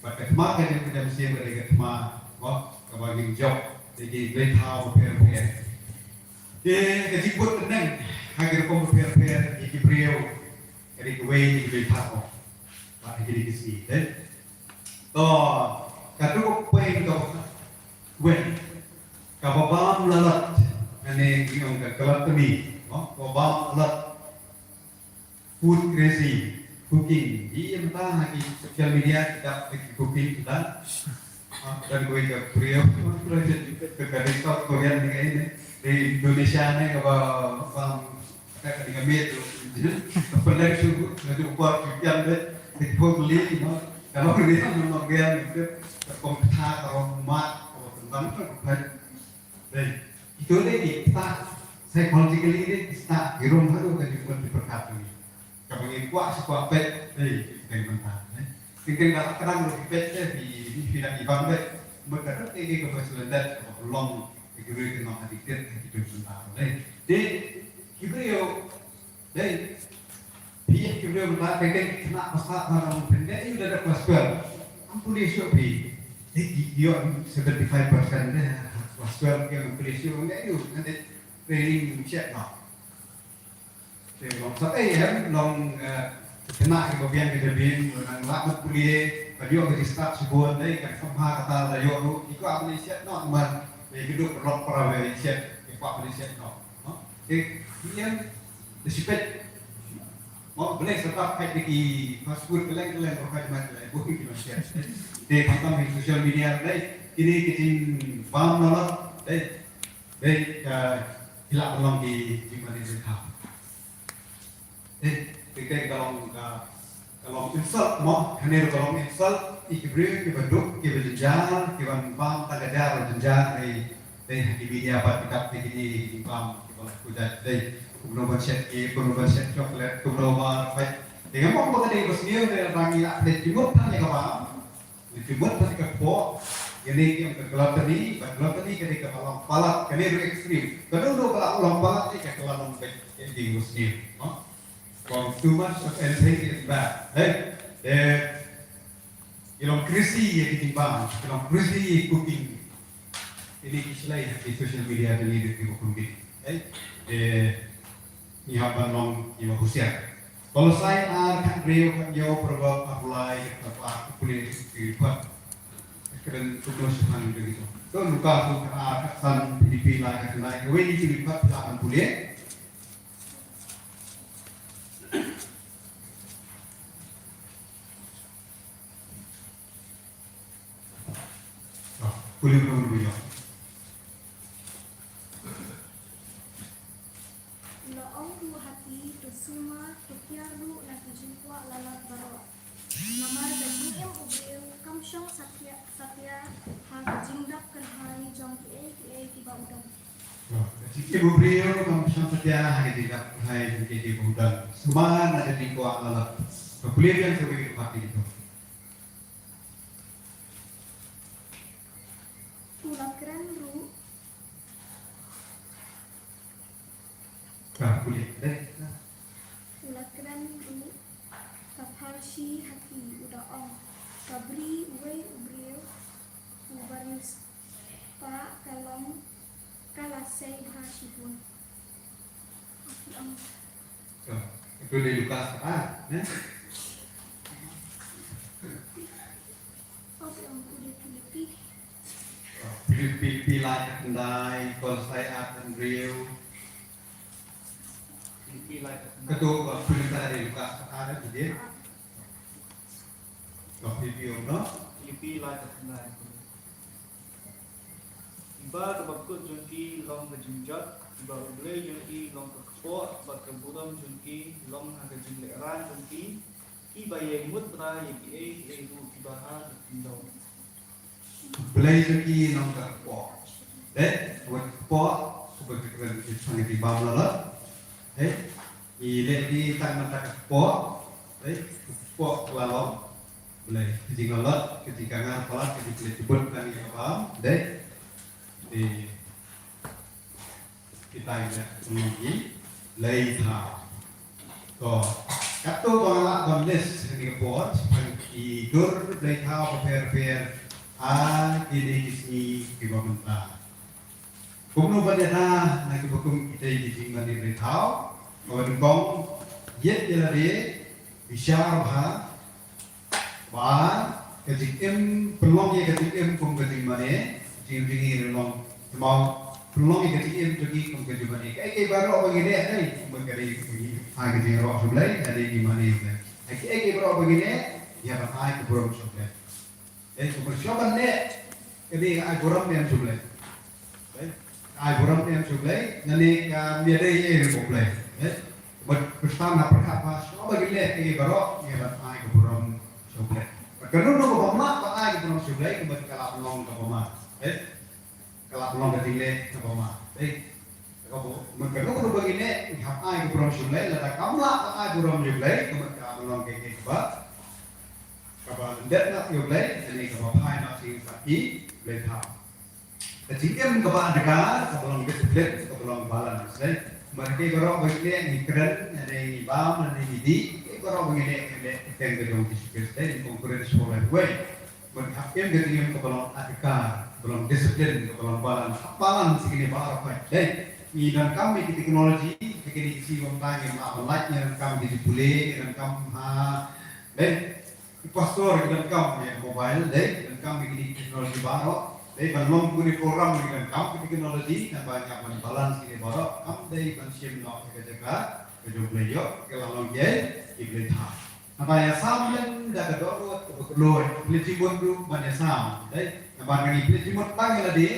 bad ka thma ka jingkynja mynsiem ka dei ka thma, mo, kaba ngin jop da ki blei thaw bapher bapher. Eh, ka jingbud kynneng ha ki rukom bapher bapher ïa ki briew, ka dei kawei na ki blei thaw. Bad ha kine ki sngi, eh. To, katto ka point kaba wen, kaba bam lalot, lane ngi ong ka gluttony, no? Kaba bam lalot. Food crazy, cooking. Ïa mynta ha ki social media ki dap ki cooking kita. Ah, don kawei ka briew, ka ka TikTok Korean ne ka ne. Di Indonesia ne kaba bam ka ka ding ka miet tu. Ka pynlong shu ka tu por ki pian de. Di hopefully, you know. Kalau dia memang dia itu ka pom tha ka mat ka pon ka pon. Dei, ito dei ki start psychologically dei ki start ki rung haduh ka jingmut ki pyrkhat ni. Ka ba ngi kwah shi kwah peit dei ki teng mynta dei. Ki teng da ka dang ki peit dei di di phi dang i bang dei. Mut ka dei ki ka ba shu dei ka ba long ki ki rui ki nong addicted ki teng mynta dei. Dei ki briew Dei, phi ïa ki briew mynta, kei kei ki khynnah ba sah ba long pynbeit ïa u da da class twelve. Am pule shuh phi. Dei ki ïoh seventy five percent de class twelve ki am pule shuh, ngi ïa u ngan dei training check noh. Te long sat ei em, long, eh, khynnah ki ba biang ki da biang, nang lah mat pule, ba ïoh ki start shibun, dei kan kham ha kata da ïoh ruh, ki kwah pule check noh, man, dei ki duk rock para ba check, ki kwah pule check noh. Te, ïa, da shi peit. Mo, balei sa tap peit da ki fast food kylleng kylleng, ba peit ma kylleng, bun ki nongshit. Te, khamtam ha social media, dei, kine ki jingbam na lot, dei, dei, ka, ki la long ki jingmane jingthap. Dei, te, te ka long ka Ka long insult mo, kane ruh ka long insult ïa ki briew kiba duk, kiba jynjar, kiban bam tang ka jar jynjar, dei, dei ha ki media pat ki dap dei kine ki jingbam kiba la kujat, dei kumno ban shet cake, kumno ban shet chocolate, kumno ban peit. Dei nga mut ba ka dei ba sniew, dei tang ïa peit ki mut tang ïa ka bam. Ki mut tang ïa ka kpoh. Kane ki ong ka gluttony, ba gluttony ka dei kaba long palat, kane ruh extreme. Ka dei ruh ba long palat, dei ka la long peit ki ba sniew mo. From too much of anything is bad. Hey, eh, ki long crazy ïa ki jingbam, ki long crazy ïa ki cooking. Kine ki shlei ha ki social media kine ki ba kum kine. Hey, eh, ngi hap ban long kiba husiar. Kolosai ar khathynriew, khathynñiew, Proverb ar lai, khatar, ki pule ki pat. Kren kumno shaphang jong kito. To Lukas khatar, khatsan, Philippi lai, khatar lai. Kawei ni ki pat phi lah ban pule. La ong ruh ha ki, to sumar, to kiar ruh na ki jingkwah lalat baroh. Namar ka jingim u briew kam shong satia, satia ha ka jingdap kynhai jong kiei kiei kiba u don. Ka jingim u briew kam shong satia ha ka jingdap kynhai jong kiei kiei kiba u don. Sumar na ka jingkwah lalat. Ka pule biang sa wei ka parti kita. U la kren ruh. Ka pule dei. U la kren ruh ka pharshi ha ki, u da ong, ka bri uwei u briew u bariewspah ka long ka la sei bha shibun. Ka, itu dei Lukas ar, ne? Philippi, Philippi lai khatkhyndai, Kolosai ar khathynriew. Philippi lai khatkhyndai. Katu, uh, Philippi dei Lukas ar, dei. Ka Philippi ong no? Philippi lai khatkhyndai. Kiba ka bakut jong ki long ka jingjot, kiba u blei jong ki long ka kpoh, bad ka burom jong ki long ha ka jinglehrain jong ki, kiba ïai mut bha ïa kiei kiei ruh kiba ha ka khyndew. Blei jong ki long ka kpoh. Dei, ka word kpoh, kaba ka kren ki tang ki bam la la. Dei, i leh ki tang mynta ka kpoh. Dei, ka kpoh ka la long. Blei, ka jinglalot, ka jingkhanglad palat, ka jingklet jubut tang ïa ka bam. Dei. Dei. Kita ïa ki blei thaw. To, katto ba nga lah ban list ha kane ka por, shaphang ki dur blei thaw bapher bapher ha kine ki sngi kiba mynta. Kumno ban ïada na kiba kum kita ki jingmane blei thaw, kaba nyngkong, ïeit ïa lade, bishar bha, Ba, ka jingim, pynlong ïa ka jingim kum ka jingmane, jing jingim long, tymmen, pynlong ïa ka jingim jong ngi kum ka jingmane. Kaei kaei baroh ba ngi leh, dei, kumba ka dei, ka dei ka jingïaroh sha U Blei, ka dei ka jingmane U Blei. Kaei kaei baroh ba ngi leh, ïa ban ai ka burom sha U Blei. Dei, kumba shuwa ban leh, ka dei ka ai burom ne em sha U Blei. Dei, ai burom ne em sha U Blei, lane ka ïadei ïa U Blei. Dei, bad Khristan ha pyrkhat ba shuwa ba ngi leh kaei kaei baroh, ïa ban ai ka burom sha U Blei. Bad kano kano kaba ym lah ban ai ka burom sha U Blei, kumba ka la pynlong kaba ma. Dei, ka la pynlong ka jingleh kaba ma. Dei, kaba, man kano kano ba ngi leh, ngi hap ai ka burom sha U Blei, lada kam lah ban ai burom sha U Blei, kumba ka la pynlong kaei kaei kaba, kaba lyndet na ïa U Blei, lane kaba phai na ïa U Blei thaw. Ka jingim kaba adkar, kaba long discipline, kaba long balance, dei. Mar kaei baroh ba ngi leh, ngi kren, lane ngi bam, lane ngi dih, kaei baroh ba ngi leh, ngi leh kyrteng ka jong Jisu Khrist, dei, ngi kongkren sha U Blei. Bad hap im ka jingim kaba long adkar, kaba long discipline, kaba long balance. Hap balance ïa kine baroh pat, dei. Ngi donkam ïa ki technology, ïa kine ki sngi ba mynta ngim lah ban lait, ngi donkam ïa ki pule, ngi donkam ha, dei. Ki pastor ngi donkam ïa mobile, dei, ngi donkam ïa kine ki technology baroh. Dei, ban long kine program ngi donkam ïa ki technology, naba ngi hap ban balance ïa kine baroh. Kam dei ban shim noh ïa ka jaka ka jong U Blei, ïoh ka la long ïa U Blei thaw. Naba ïasam lem da ka dohnud kaba kylluid, pynleit jingmut ruh ban ïasam. Dei, naba ngi pynleit jingmut tang ïa lade,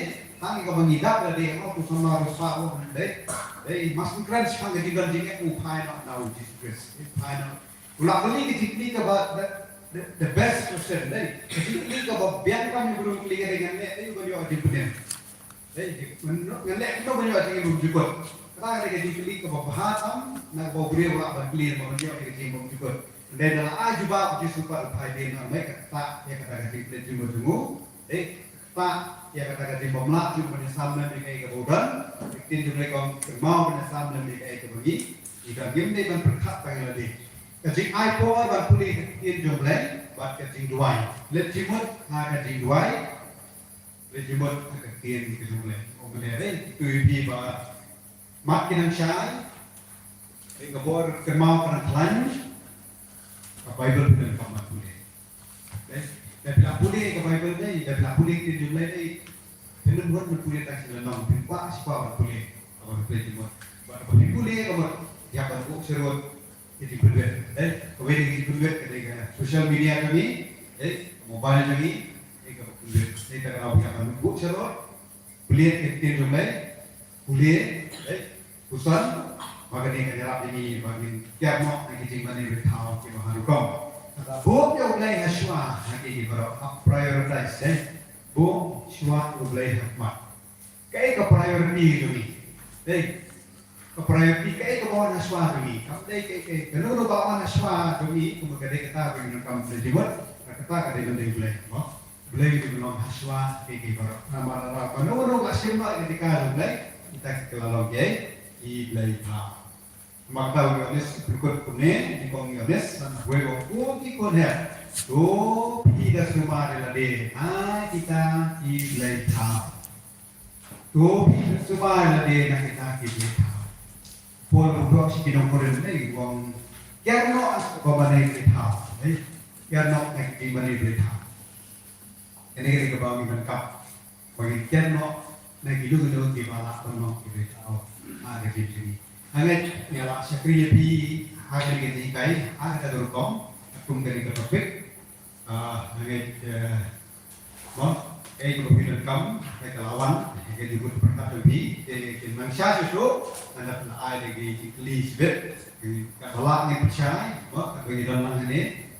tang ïa kaba ngi dap lade, oh, u samla ruh sah, oh, dei. Dei, mas kren shaphang ka jingdon jingeh, u phai noh na U Jisu Khrist. U phai noh. U lah kylli ka jingkylli kaba the, the, the best question, dei. Ka jingkylli kaba biang tam ïa u briew kylli ka dei ngan leh aïu ban ïoh jingpynim. Dei, ngan leh kumno ban ïoh jingim bymjukut. Kata ka dei ka jingkylli kaba bha tam, na kaba u briew u lah ban kylli, ban ïoh jingim bymjukut. Hynrei da la ai jubab U Jisu pat, u phai dien na u mei, kata ïa kata ka jingpynleit jingmut jong u. Dei, kata ïa kata ka jingbymlah jong u ban ïasam lem ïa kaei kaba u don. Ka ktien jong U Blei ka ong, kynmaw ban ïasam lem ïa kaei kaba ngi, ngi don. Ngim dei ban pyrkhat tang ïa lade. Ka jingai por ban pule ka ktien jong U Blei bad ka jingduwai. Pynleit jingmut ha ka jingduwai. Pynleit jingmut ha ka ktien ka jong U Blei. Ong U Blei, dei, kito ïa phi ba mad ki nang shai, dei, ka bor kynmaw ka nang khlaiñ, ka Baibl phi donkam ban pule. Dei, da phi la pule ka Baibl, dei, da phi la pule ka ktien jong U Blei, dei, phin ym nud ban pule tang shi lynnong, phin kwah shi kwah ban pule. Kaba phi pule jingmut. Bad kaba phi pule, kaba ïa ban buh sharud ka jingpynwit, dei, kawei ka jingpynwit ka dei ka social media jong ngi, dei, mobile jong ngi, dei, kaba pynwit. Dei, kata ka daw ïa ban buh sharud, pule ka ktien jong U Blei, pule, eh, puson, ba kane kan ïarap ïa ngi ba ngin kiar noh na ki jingmane ba thaw kiba ha rukom. Kata buh ïa U Blei ha shuwa ha ki, ki baroh, hap prioritize, eh. Buh shuwa ïa U Blei ha khmat. Kaei ka priority jong ngi? Dei, ka priority kaei kaba wan ha shuwa jong ngi? Kam dei kaei kaei, kano kano ba wan ha shuwa jong ngi, kumba ka dei kata ba ngi donkam pynjemur, kata ka dei ban dei U Blei, mo? Blei ki long ha shuwa ïa ki baroh. Namar lada kano kano ka shim noh ïa ka jaka jong U Blei, kita ki la long ki, ki blei thaw. Namar kata u Ïoannis u pynkut kumne, nyngkong Ïoannis, san wei u ong, ko ki khun heh, to phi da sumar ïa lade ha kita ki blei thaw. To phi da sumar ïa lade na kita ki blei thaw. Paul u ong sha ki nong Korinth, eh, u ong, kiar noh ïa ka mane blei thaw, eh, kiar noh ïa ka mane blei thaw. Kane ka dei kaba ngi donkam. Ba ngin kiar noh na kino kino kiba lah ban long ki blei thaw ha ka jingim jong ngi. Nga ngeit nga la shakri ïa phi ha kane ka jinghikai ha kata ka rukom, kum kane ka topic. Ah, nga ngeit, eh, mo, kaei kaba phi donkam, kaei ka la wan ha ka jingmut pyrkhat jong phi, te kin nang shisha shuh shuh ngan da pynai da ki jingkylli shibit. Katba lah ngin pynshai, mo, katba ngi don lang hangne.